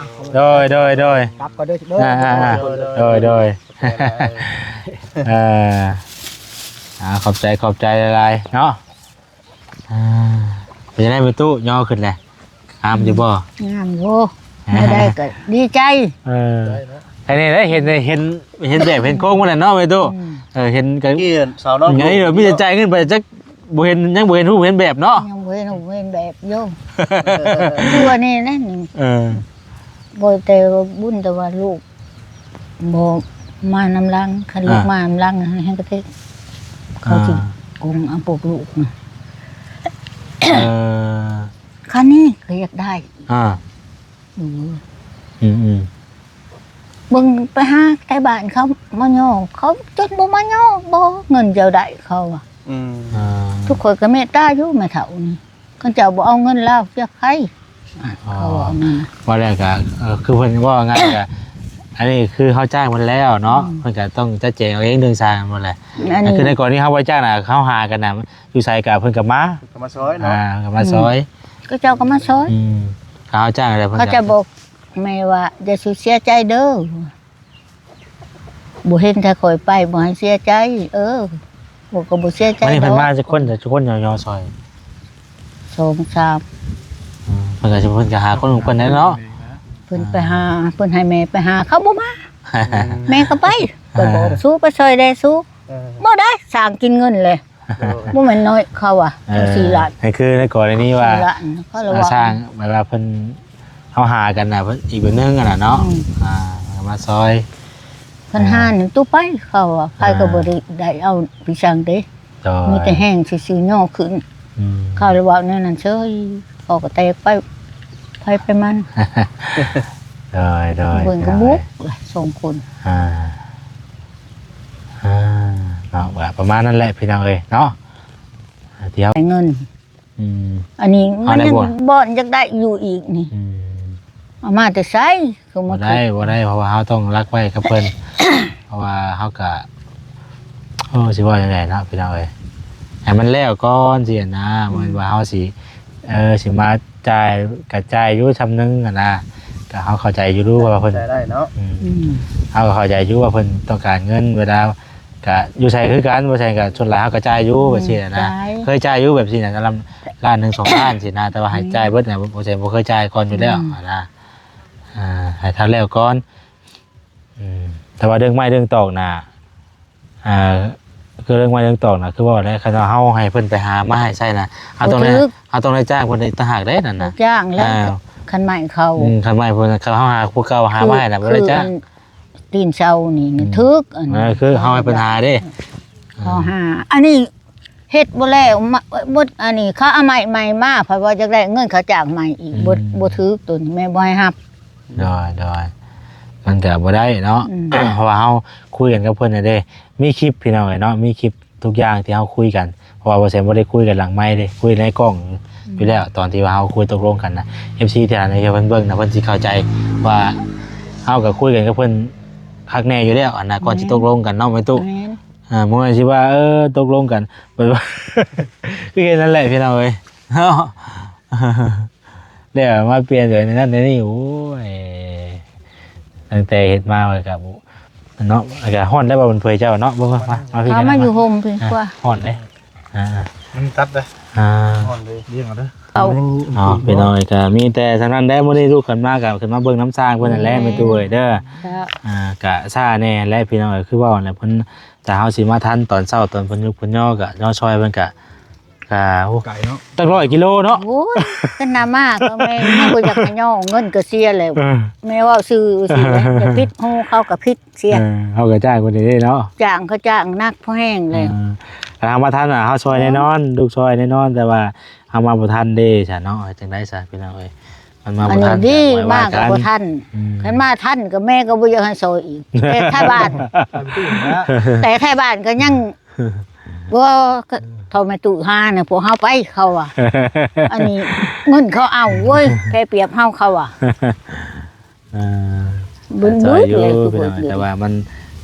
ໂດຍ ໂດຍ ໂດຍ ກັບກ່ອນເດີ ອ່າໆໆ ໂດຍ ໂດຍ ເອີ ອ່າ ຂອບໃຈ ຂອບໃຈຫຼາຍໆເນາະ. ອ່າ ເປັນຈັ່ງໃດແມ່ຕູ້ ຍໍຂຶ້ນແຫຼະ ງາມຢູ່ບໍ່? ງາມຢູ່ ແນວໃດກໍດີໃຈ. ເອີ ໃຜນີ້ໄດ້ເຫັນ ເຫັນ ເຫັນແບບເຫັນໂຄງມັນແຫຼະເນາະແມ່ຕູ້. ອືມ ເອີ ເຫັນກໍ ກີ້ສາວນ້ອຍ ນີ້ ມີແຕ່ຈ່າຍເງິນໄປຈັກ ບໍ່ເຫັນ ຍັງບໍ່ເຫັນຮູບເຫັນແບບເນາະ. ຍັງບໍ່ເຫັນຮູບເຫັນແບບຢູ່ ຄືວ່ານີ້ແຫຼະ. ເອີ ບໍ່ແຕ່ວ່າບຸນ ແຕ່ວ່າລູກບໍ່ມານຳຫຼັງ ຄັນລູກ ອ່າ ມານຳຫຼັງແຮງກະເຕັກ ເຂົາຊິ ອ່າ ກົງເອົາພວກລູກນະ. ເອີ ຄັນນີ້ກໍຢາກໄດ້ ອ່າ ອືມ ອືມ ອືມ ເບິ່ງໄປຫາໄທບ້ານເຂົາມາຍໍ ເຂົາຈົນບໍ່ມາຍໍ ບໍ່ ເງິນເຈົ້າໄດ້ ເຂົາວ່າ. ອືມ ອ່າ ທຸກຄົນກໍເມດຕາຢູ່ແມ່ເຖົ້ານີ້ ຄັນເຈົ້າບໍ່ເອົາເງິນລາວຈາກໃຜ ອ່າ ອໍ ເຂົາວ່ານັ້ນ. ວ່າແລ້ວກໍ ເອີ ຄືເພິ່ນເວົ້າງ່າຍກໍ ອັນນີ້ຄືເຮົາຈ້າງເພິ່ນແລ້ວເນາະ ອືມ ເພິ່ນກໍຕ້ອງຈັດແຈງເອົາເອງເລື່ອງຊ່າງໝົດແຫຼະ. ອັນນີ້ ຄືໃນກໍລະນີເຮົາບໍ່ໄດ້ຈ້າງນະ ເຮົາຫາກັນນະ ຢູ່ໃສກໍເພິ່ນກໍມາ ເພິ່ນກໍມາຊ່ອຍເນາະ. ອ່າ ກໍມາຊ່ອຍ ອືມ ກໍເຈົ້າກໍມາຊ່ອຍ. ອືມ ເຂົາຈ້າງແລ້ວເພິ່ນ ເຂົາຈະບໍ່ ແມ່ວ່າ ຢ່າສູ່ເສຍໃຈເດີ ບໍ່ເຫັນຖ້າຂ້ອຍໄປ ບໍ່ໃຫ້ເສຍໃຈ. ເອີ ພວກກໍບໍ່ເສຍໃຈ ບັດນີ້ເພິ່ນມາຈັກຄົນ ຈັກຄົນຍໍໆຊ່ອຍ? ສອງສາມ ອືມ ເພິ່ນກໍຊິ ເພິ່ນກໍຫາຄົນຂອງເພິ່ນແຫຼະເນາະ. ເພິ່ນໄປຫາ ເພິ່ນໃຫ້ແມ່ໄປຫາ ເຂົາບໍ່ມາ ແມ່ກໍໄປ ຂ້ອຍບອກ ສູ້ໄປຊ່ອຍແດ່ສູ້. ເອີ ບໍ່ໄດ້ ສ້າງກິນເງິນແຫຼະ ໂດຍ ບໍ່ແມ່ນນ້ອຍ ເຂົາວ່າ ເອີ ສີ່ລ້ານ ໃຫ້ຄືໃນກໍລະນີວ່າ ສີ່ລ້ານ ເຂົາລະວ່າ ສ້າງ ແບບວ່າເພິ່ນ ເຮົາຫາກັນນະ ເພິ່ນອີກແບບໜຶ່ງຫັ້ນນະເນາະ. ອືມ ອ່າ ມາຊ່ອຍ ຄັນຫານີ້ຕູ້ໄປ ເຂົາວ່າ ໃຜກໍບໍ່ໄດ້ ໄດ້ເອົາໄປສັ່ງເດ້ ໂດຍ ມີແຕ່ແຮງຊື່ໆ ຍໍຂຶ້ນ. ອືມ ເຂົາລະເວົ້າແນວນັ້ນເສີຍ ເຂົາກໍແຕກໄປ ໃຜໄປມັນ. ໂດຍໆ ເພິ່ນກໍບຸກລະສອງຄົນ. ອ່າ ອ່າ ເນາະ ວ່າປະມານນັ້ນແຫຼະພີ່ນ້ອງເອີຍເນາະ ທີ່ເຮົາ ໃຫ້ເງິນ. ອືມ ອັນນີ້ມັນຍັງ ເອົາໄດ້ບໍ່? ບ່ອນຢາກໄດ້ຢູ່ອີກນີ້. ອືມ ເອົາມາແຕ່ໃສ? ຄືບໍ່ໄດ້ ບໍ່ໄດ້ ເພາະວ່າເຮົາຕ້ອງລັກໄວ້ກັບເພິ່ນ ເພາະວ່າເຮົາກະ ໂອ້ ຊິເວົ້າຈັ່ງໃດເນາະພີ່ນ້ອງເອີຍ ໃຫ້ມັນແລ້ວກ່ອນຊີ້ນະ. ອືມ ບໍ່ແມ່ນວ່າເຮົາຊິ ເອີ ຊິມາຈ່າຍ ກະຈ່າຍຢູ່ຊ່ຳໜຶ່ງຫັ້ນນະ ກະເຮົາເຂົ້າໃຈຢູ່ຮູ້ວ່າເພິ່ນ ເຂົ້າໃຈໄດ້ເນາະ. ອືມ ອືມ ເຮົາກໍເຂົ້າໃຈຢູ່ວ່າເພິ່ນຕ້ອງການເງິນ ເວລາ ກະຢູ່ໃສຄືກັນ ບໍ່ໃຊ່ກະສ່ວນຫຼາຍເຮົາກະຈ່າຍຢູ່ ອືມ ແບບຊີ້ນະ. ຈ່າຍ ເຄີຍຈ່າຍຢູ່ແບບຊີ້ນະ ລະລ້ານໜຶ່ງ ສອງລ້ານຊີ້ນະ ແຕ່ວ່າໃຫ້ ອືມ ຈ່າຍເບິດນະ ບໍ່ໃຊ່ບໍ່ເຄີຍຈ່າຍກ່ອນຢູ່ແລ້ວ ອືມ ນະ. ອ່າ ໃຫ້ທັນແລ້ວກ່ອນ. ອືມ ແຕ່ວ່າເລື່ອງໄມ້ເລື່ອງຕອກນະ ອ່າ ຄືເລື່ອງໄມ້ເລື່ອງຕອກນະ ຄືເວົ້າແຫຼະ ຄັນວ່າເຮົາໃຫ້ເພິ່ນໄປຫາມາໃຫ້ໃຊ້ນະ ເຮົາຕ້ອງໄດ້ ບໍ່ຖືກ ເຮົາຕ້ອງໄດ້ຈ້າງເພິ່ນອີກຕ່າງຫາກເດ້ນັ້ນນະ. ຈ້າງແລ້ວ ອ່າ ຄັນໄມ້ເຂົາ ອືມ ຄັນໄມ່ເພິ່ນ ຄັນເຮົາຫາຜູ້ເກົ່າຫາມາໃຫ້ນະ ບໍ່ໄດ້ຈ້າງ. ຕີນເສົານີ້ ອືມ ຖືກ ອັນ ເອີ ຄືເຮົາໃຫ້ເພິ່ນຫາເດ້ ເຂົາຫາ ອັນນີ້ເຮັດບໍ່ແລ້ວ ມາ ເບິດ ອັນນີ້ເຂົາເອົາໄມ້ໃໝ່ມາ ເພາະວ່າຢາກໄດ້ເງິນຄ່າຈ້າງໃໝ່ອີກ ອືມ ບໍ່ ບໍ່ຖືກໂຕນີ້ ແມ່ບໍ່ໃຫ້ຮັບ. ໂດຍ ໂດຍ ມັນກະບໍ່ໄດ້ເນາະ ອືມ ເພາະວ່າເຮົາຄຸຍກັນກັບເພິ່ນນະເດ້ ມີຄລິບພີ່ນ້ອງເອີຍເນາະ ມີຄລິບ ທຸກຢ່າງທີ່ເຮົາຄຸຍກັນ ເພາະວ່າບໍ່ແຊມບໍ່ໄດ້ຄຸຍກັນຫຼັງໄມເດ້ ຄຸຍໃນກ້ອງ ອືມ ຢູ່ແລ້ວ ຕອນທີ່ວ່າເຮົາຄຸຍຕົກລົງກັນນະ ເອັຟຊີ ທີ່ເພິ່ນເບິ່ງນະ ເພິ່ນຊິເຂົ້າໃຈວ່າເຮົາກໍຄຸຍກັນກັບເພິ່ນຄັກແນ່ຢູ່ແລ້ວຫັ້ນນະ ກ່ອນຊິ ແມ່ນ ຕົກລົງກັນເນາະ ແມ່ຕູ້. ແມ່ນ ອ່າ ບໍ່ແມ່ນຊິວ່າ ເອີ ຕົກລົງກັນ ແບບວ່າ ຄືເຮັດນັ້ນແຫຼະພີ່ນ້ອງເອີຍເນາະ. ແລ້ວມາປ່ຽນແບບນັ້ນແນວນີ້ ໂອ້ຍ ຕັ້ງແຕ່ເຮັດມາ ມັນກະ ເນາະ ມັນກະຮ້ອນໄດ້ບໍ່ ມັນເຜີຍເຈົ້າເນາະ ເບິ່ງ ມາ ມາ ມາພີ່ ເອົາມາຢູ່ຮົ່ມພີ້ກວ່າ ຮ້ອນເດ້ ອ່າ ມັນຕັດເດ້ ອ່າ ຮ້ອນເດ້ ລ້ຽງເອົາເດີ ເອົາ ພີ່ນ້ອງເອີຍ ກະມີແຕ່ສ່ຳນັ້ນແຫຼະ ມື້ນີ້ລູກຂຶ້ນມາ ກະຂຶ້ນມາເບິ່ງນຳຊ່າງເພິ່ນນັ້ນແຫຼະ ແມ່ຕູ້ເອີຍເດີ ເຈົ້າ ອ່າ ກະຊ້າແດ່ແຫຼະ ພີ່ນ້ອງເອີຍ ຄືເວົ້າຫັ້ນແຫຼະ ເພິ່ນ ຖ້າເຮົາຊິມາທັນຕອນເຊົ້າ ຕອນເພິ່ນຍຸກເພິ່ນຍໍ ກະຍໍຊ່ອຍເພິ່ນ ກະ ກະ ໂອ້ ໄກເນາະ ຕັ້ງຮ້ອຍກິໂລເນາະ ໂອ້ຍ ເປັນໜ້າມາກ ກໍແມ່ນ ຍັງບໍ່ຢາກໃຫ້ຍໍ ເງິນກໍເສຍແລ້ວ ເອີ ແມ່ເວົ້າຊື່ຊື່ແຫຼະ ຢ່າຜິດຮູ້ ເຂົາກໍຜິດເສຍ ເອີ ເຮົາກໍຈ້າງເພິ່ນເດ້ເນາະ ຈ້າງ ເຂົາຈ້າງໜັກພໍແຮງແລ້ວ ເອີ ຖ້າເຮົາມາທັນນະ ເຮົາຊ່ອຍແນ່ນອນ ລູກຊ່ອຍແນ່ນອນ ແຕ່ວ່າເຮົາມາບໍ່ທັນເດ້ຊະເນາະ ເຮັດຈັ່ງໃດຊະ ພີ່ນ້ອງເອີຍ ມັນມາບໍ່ທັນ ອັນນີ້ດີ ກໍບໍ່ວ່າກັນ ມາກໍບໍ່ທັນ ອືມ ຄັນມາທັນກໍແມ່ກໍບໍ່ຢາກໃຫ້ຊ່ອຍອີກ ແຕ່ໄທບ້ານ ແຕ່ໄທບ້ານກໍຍັງ ບໍ່ ເທົ່າແມ່ຕູ້ຫານະ ພວກເຮົາໄປ ເຂົາວ່າ ອັນນີ້ເງິນເຂົາເອົາເວີຍ ແພ້ປຽບເຮົາ ເຂົາວ່າ ອ່າ ເບິ່ງ ເບິ່ງຢູ່ ແລ້ວຄືເພິ່ນ ແຕ່ວ່າມັນ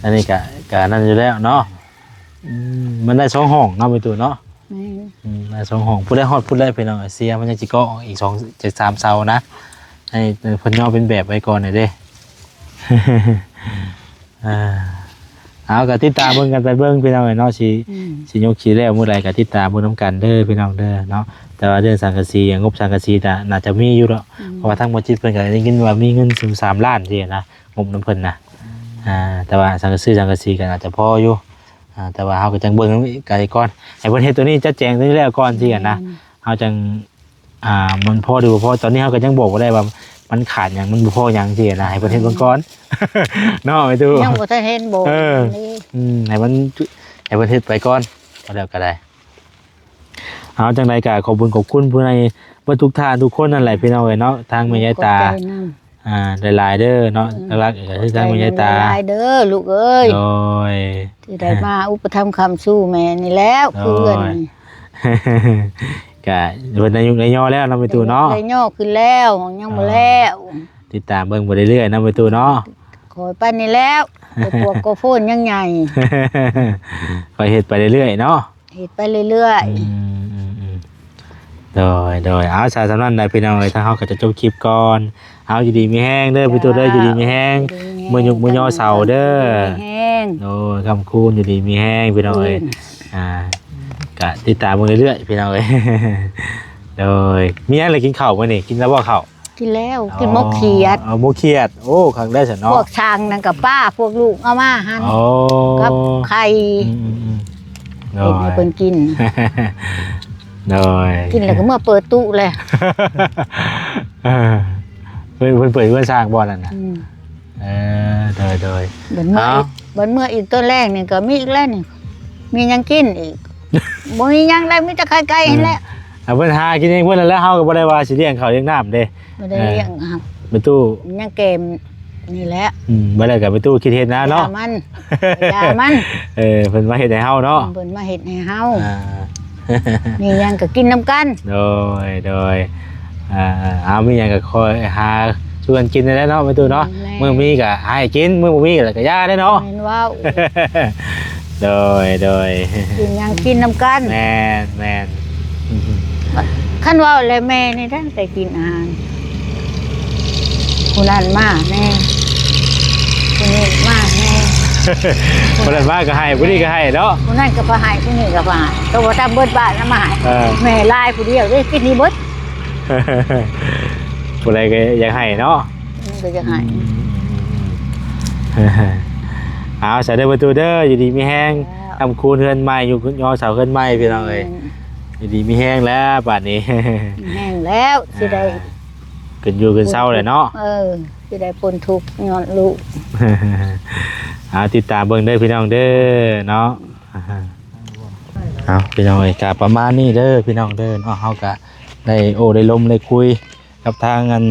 ອັນນີ້ກະ ກະນັ້ນຢູ່ແລ້ວເນາະ ອືມ ມັນໄດ້ສອງຫ້ອງເນາະ ແມ່ຕູ້ເນາະ ແມ່ນ ອືມ ໄດ້ສອງຫ້ອງ ຜູ້ໃດຮອດພຸ້ນແລ້ວ ພີ່ນ້ອງ ເສຍ ມັນຍັງຊິເກາະອີກສອງ ຈັກສາມເສົານະ ໃຫ້ເພິ່ນຍໍເປັນແບບໄວ້ກ່ອນແດ່ເດ້ ອ່າ ເອົາ ກໍຕິດຕາມເບິ່ງກັນໄປເບິ່ງ ພີ່ນ້ອງເອີຍເນາະ ຊິ ອືມ ຊິຍົກຊິແລ້ວມື້ໃດ ກໍຕິດຕາມເບິ່ງນຳກັນເດີ ພີ່ນ້ອງເດີເນາະ ແຕ່ວ່າເລື່ອງສັງກະສີ ງົບສັງກະສີ ກໍໜ້າຈະມີຢູ່ດອກ ອືມ ເພາະວ່າທາງໝໍຈິດເພິ່ນກໍໄດ້ຍິນວ່າມີເງິນສາມລ້ານຊີ້ນະ ງົບນຳເພິ່ນນະ ອ່າ ແຕ່ວ່າສັງກະສີ ສັງກະສີກໍໜ້າຈະພໍຢູ່ ອ່າ ແຕ່ວ່າເຮົາກໍຈັ່ງເບິ່ງນຳກັນກ່ອນ ໃຫ້ເພິ່ນເຮັດໂຕນີ້ ຈັດແຈງໂຕນີ້ແລ້ວກ່ອນຊີ້ນະ ແມ່ນ ເຮົາຈັ່ງ ອ່າ ມັນພໍຫຼືບໍ່ພໍ ຕອນນີ້ເຮົາກໍຍັງບອກບໍ່ໄດ້ວ່າມັນຂາດຫຍັງ ມັນບໍ່ພໍຫຍັງຊີ້ນະ ໃຫ້ເພິ່ນເຮັດເບິ່ງກ່ອນເນາະ ແມ່ຕູ້ ຍັງບໍ່ທັນເຫັນບໍ່ ເອີ ນີ້ ອືມ ໃຫ້ມັນ ໃຫ້ເພິ່ນເຮັດໄປກ່ອນ ກໍແລ້ວກໍໄດ້ ເອົາ ຈັ່ງໃດກໍຂອບບຸນຂອບຄຸນຜູ້ໃຫຍ່ເບິດທຸກທ່ານທຸກຄົນນັ້ນແຫຼະ ພີ່ນ້ອງເອີຍເນາະ ທາງແມ່ຍາຍຕາ ຂອບໃຈນຳ ອ່າ ຫຼາຍໆເດີເນາະ ອືມ ຫຼັກໆກໍຄືທາງແມ່ຍາຍຕາ ຂອບໃຈນຳຫຼາຍໆເດີລູກເອີຍ ໂດຍ ທີ່ໄດ້ມາອຸປະຖຳຄ້ຳຊູແມ່ນີ້ແລ້ວ ໂດຍ ຄືເຮືອນນີ້ ກະເພິ່ນໄດ້ຍຸກໄດ້ຍໍແລ້ວເນາະ ແມ່ຕູ້ເນາະ ໄດ້ຍໍຂຶ້ນແລ້ວ ຍັງບໍ່ແລ້ວ ຕິດຕາມເບິ່ງໄປເລື້ອຍໆເນາະ ແມ່ຕູ້ເນາະ ຂ້ອຍໄປນີ້ແລ້ວ ກໍພວກກໍໂພນຍັງໃຫຍ່ ຂ້ອຍເຮັດໄປເລື້ອຍໆເນາະ ເຮັດໄປເລື້ອຍໆ ອືມ ໂດຍ ໂດຍ ເອົາ ສາຍສ່ຳນັ້ນແຫຼະພີ່ນ້ອງເອີຍ ທາງເຮົາກໍຈະຈົບຄລິບກ່ອນ. ເອົາ ຢູ່ດີມີແຮງເດີ ພີ່ຕູ້ເດີ ຢູ່ດີມີແຮງ ມື້ຍຸກມື້ຍໍເຊົາເດີ. ໂດຍ ຄ້ຳຄູນ ຢູ່ດີມີແຮງພີ່ນ້ອງເອີຍ. ອ່າ ກະຕິດຕາມເບິ່ງເລື້ອຍໆ ພີ່ນ້ອງເອີຍ. ໂດຍ ມີຫຍັງລະ ກິນເຂົ້າມື້ນີ້ ກິນແລ້ວບໍ່ເຂົ້າ? ກິນແລ້ວ ກິນໝົກຂຽດ. ອໍ ໝົກຂຽດ ໂອ້ ຄັກແລ້ວຊັ້ນເນາະ. ພວກຊ່າງນັ້ນກໍປ້າ ພວກລູກເອົາມາຫັ້ນ ອໍ ກັບໄຂ່ ອືມໆໆ ໂດຍ ເຮັດໃຫ້ເພິ່ນກິນ. ໂດຍ ກິນແລ້ວກໍເມືອເປີດຕູ້ແຫຼະ. ເອີ ເພິ່ນ ເພິ່ນເປີດເຮືອນສ້າງບໍ່ນັ້ນນະ? ອືມ ເອີ ໂດຍໆ ບັດເມືອອີກ ບັດເມືອອີກຕອນແລງນີ້ກໍມີອີກແລ້ວນີ້ ມີຫຍັງກິນອີກ? ບໍ່ມີຫຍັງແລ້ວ ມີແຕ່ໄຂ່ໄກ່ຫັ້ນແຫຼະ. ເອີ ເພິ່ນຫາກິນເອງເພິ່ນນັ້ນແຫຼະ ເຮົາກໍບໍ່ໄດ້ວ່າຊິລ້ຽງເຂົ້າລ້ຽງນ້ຳເດ້. ບໍ່ໄດ້ລ້ຽງ ເອີ ແມ່ຕູ້ ຍັງແກມນີ້ແຫຼະ. ອືມ ບໍ່ໄດ້ກໍແມ່ຕູ້ຄິດເຮັດນະເນາະ ຢ່າມັນ ຢ່າມັນ. ເອີ ເພິ່ນມາເຮັດໃຫ້ເຮົາເນາະ ເພິ່ນມາເຮັດໃຫ້ເຮົາ. ອ່າ ມີຫຍັງກໍກິນນຳກັນ. ໂດຍ ໂດຍ ອ່າ ເອົາ ມີຫຍັງກໍຄ່ອຍຫາຊວນກິນນັ້ນແຫຼະເນາະ ແມ່ຕູ້ເນາະ. ແມ່ນ ມື້ມີກໍໃຫ້ກິນ ມື້ບໍ່ມີກໍຢ່າເດ້ເນາະ. ແມ່ນເວົ້າ. ໂດຍ ໂດຍ ກິນຫຍັງກິນນຳກັນ. ແມ່ນ ແມ່ນ. ຄັນເວົ້າແລ້ວແມ່ນີ້ຕັ້ງແຕ່ກິນອາຫານ ຜູ້ນັ້ນມາແດ່ ຜູ້ນີ້ມາແດ່ ຜູ້ນັ້ນມາກໍໃຫ້ ຜູ້ນີ້ກໍໃຫ້ເນາະ. ຜູ້ນັ້ນກໍໄປໃຫ້ ຜູ້ນີ້ກໍໄປໃຫ້ ກໍບໍ່ທັນເບິດບາດນຳມາໃຫ້. ເອີ ແມ່ຫຼາຍຜູ້ດຽວເດ້ ກິນນີ້ເບິດ. ຜູ້ໃດກໍຢາກໃຫ້ເນາະ ມັນກໍຢາກໃຫ້. ອືມ ເອົາ ສາທຸເດີ ປະຕູເດີ ຢູ່ດີມີແຮງ ຄ້ຳຄູນເຮືອນໃໝ່ ຢູ່ຍໍເສົາເຮືອນໃໝ່ ພີ່ນ້ອງເອີຍ. ແມ່ນ ຢູ່ດີມີແຮງແລ້ວບາດນີ້ ມີແຮງແລ້ວ ອ່າ ຊິໄດ້ຂຶ້ນຢູ່ຂຶ້ນເຊົາແຫຼະເນາະ. ເອີ ຊິໄດ້ພົ້ນທຸກຍ້ອນລູກ. ເອົາ ຕິດຕາມເບິ່ງເດີ ພີ່ນ້ອງເດີເນາະ. ເອົາ ພີ່ນ້ອງເອີຍ ກະປະມານນີ້ເດີ ພີ່ນ້ອງເດີເນາະ. ເຮົາກະໄດ້ໂອ້ໄດ້ລົມໄດ້ຄຸຍ ກັບທາງອັນ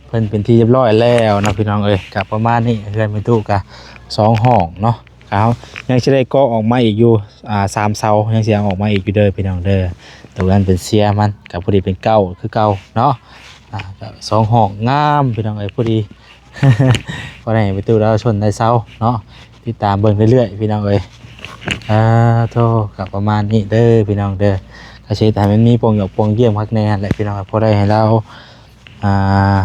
ເພິ່ນເປັນທີ່ຮຽບຮ້ອຍແລ້ວເນາະ ພີ່ນ້ອງເອີຍ. ກະປະມານນີ້ ເຮືອນແມ່ຕູ້ກະສອງຫ້ອງເນາະ. ກະເຮົາຍັງຊິໄດ້ກໍ່ອອກມາອີກຢູ່ ອ່າ ສາມເສົາ ຍັງຊິເອົາອອກມາອີກຢູ່ເດີ ພີ່ນ້ອງເດີ. ໂຕນັ້ນເປັນເຊຍມັນ ກະພໍດີເປັນເກົ້າຄືເກົ່າເນາະ. ອ່າ ກະສອງຫ້ອງງາມ ພີ່ນ້ອງເອີຍ ພໍດີ ພໍໄດ້ໃຫ້ປະຕູລາວຊົນໄດ້ເຊົ່າເນາະ. ຕິດຕາມເບິ່ງເລື້ອຍໆ ພີ່ນ້ອງເອີຍ. ອ່າ ໂທ ກະປະມານນີ້ເດີ ພີ່ນ້ອງເດີ. ກະຊິເຮັດໃຫ້ມັນມີປ່ອງຢອກປ່ອງຢ້ຽມຄັກແນ່ຫັ້ນແຫຼະ ພີ່ນ້ອງ. ພໍໄດ້ໃຫ້ລາວ ອ່າ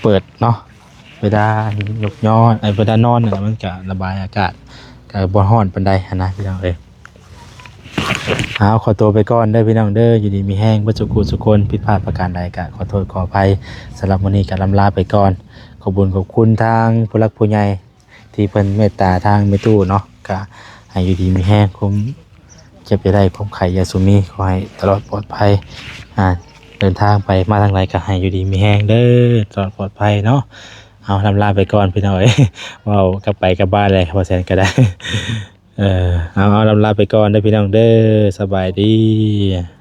ເປີດເນາະ ເວລາຍົກຍ້ອນ ເອີ ເວລານອນນະ ມັນກະລະບາຍອາກາດ ກະບໍ່ຮ້ອນປານໃດຫັ້ນນະ ພີ່ນ້ອງເອີຍ. ເອົາ ຂໍຕົວໄປກ່ອນເດີ ພີ່ນ້ອງເດີ. ຢູ່ດີມີແຮງເບິດສຸຂູສຸຄົນ. ຜິດພາດປະການໃດກະຂໍໂທດຂໍອະໄພ. ສຳລັບມື້ນີ້ກະລ່ຳລາໄປກ່ອນ. ຂອບບຸນຂອບຄຸນທາງຜູ້ຫຼັກຜູ້ໃຫຍ່ ທີ່ເພິ່ນເມດຕາທາງແມ່ຕູ້ເນາະ ກະໃຫ້ຢູ່ດີມີແຮງ ຄວາມເຈັບຢ່າໄດ້ ຄວາມໄຂ້ຢ່າສູ່ມີ ຂໍໃຫ້ຕະຫຼອດປອດໄພ. ອ່າ ເດີນທາງໄປມາທາງໃດກະໃຫ້ຢູ່ດີມີແຮງເດີ ຕະຫຼອດປອດໄພເນາະ. ເອົາ ລ່ຳລາໄປກ່ອນ ພີ່ນ້ອງເອີຍ. ເວົ້າກັບໄປກັບບ້ານແຫຼະ ບໍ່ແຊນກະໄດ້. ເອີ ເອົາ ເອົາ ລ່ຳລາໄປກ່ອນເດີ ພີ່ນ້ອງເດີ. ສະບາຍດີ.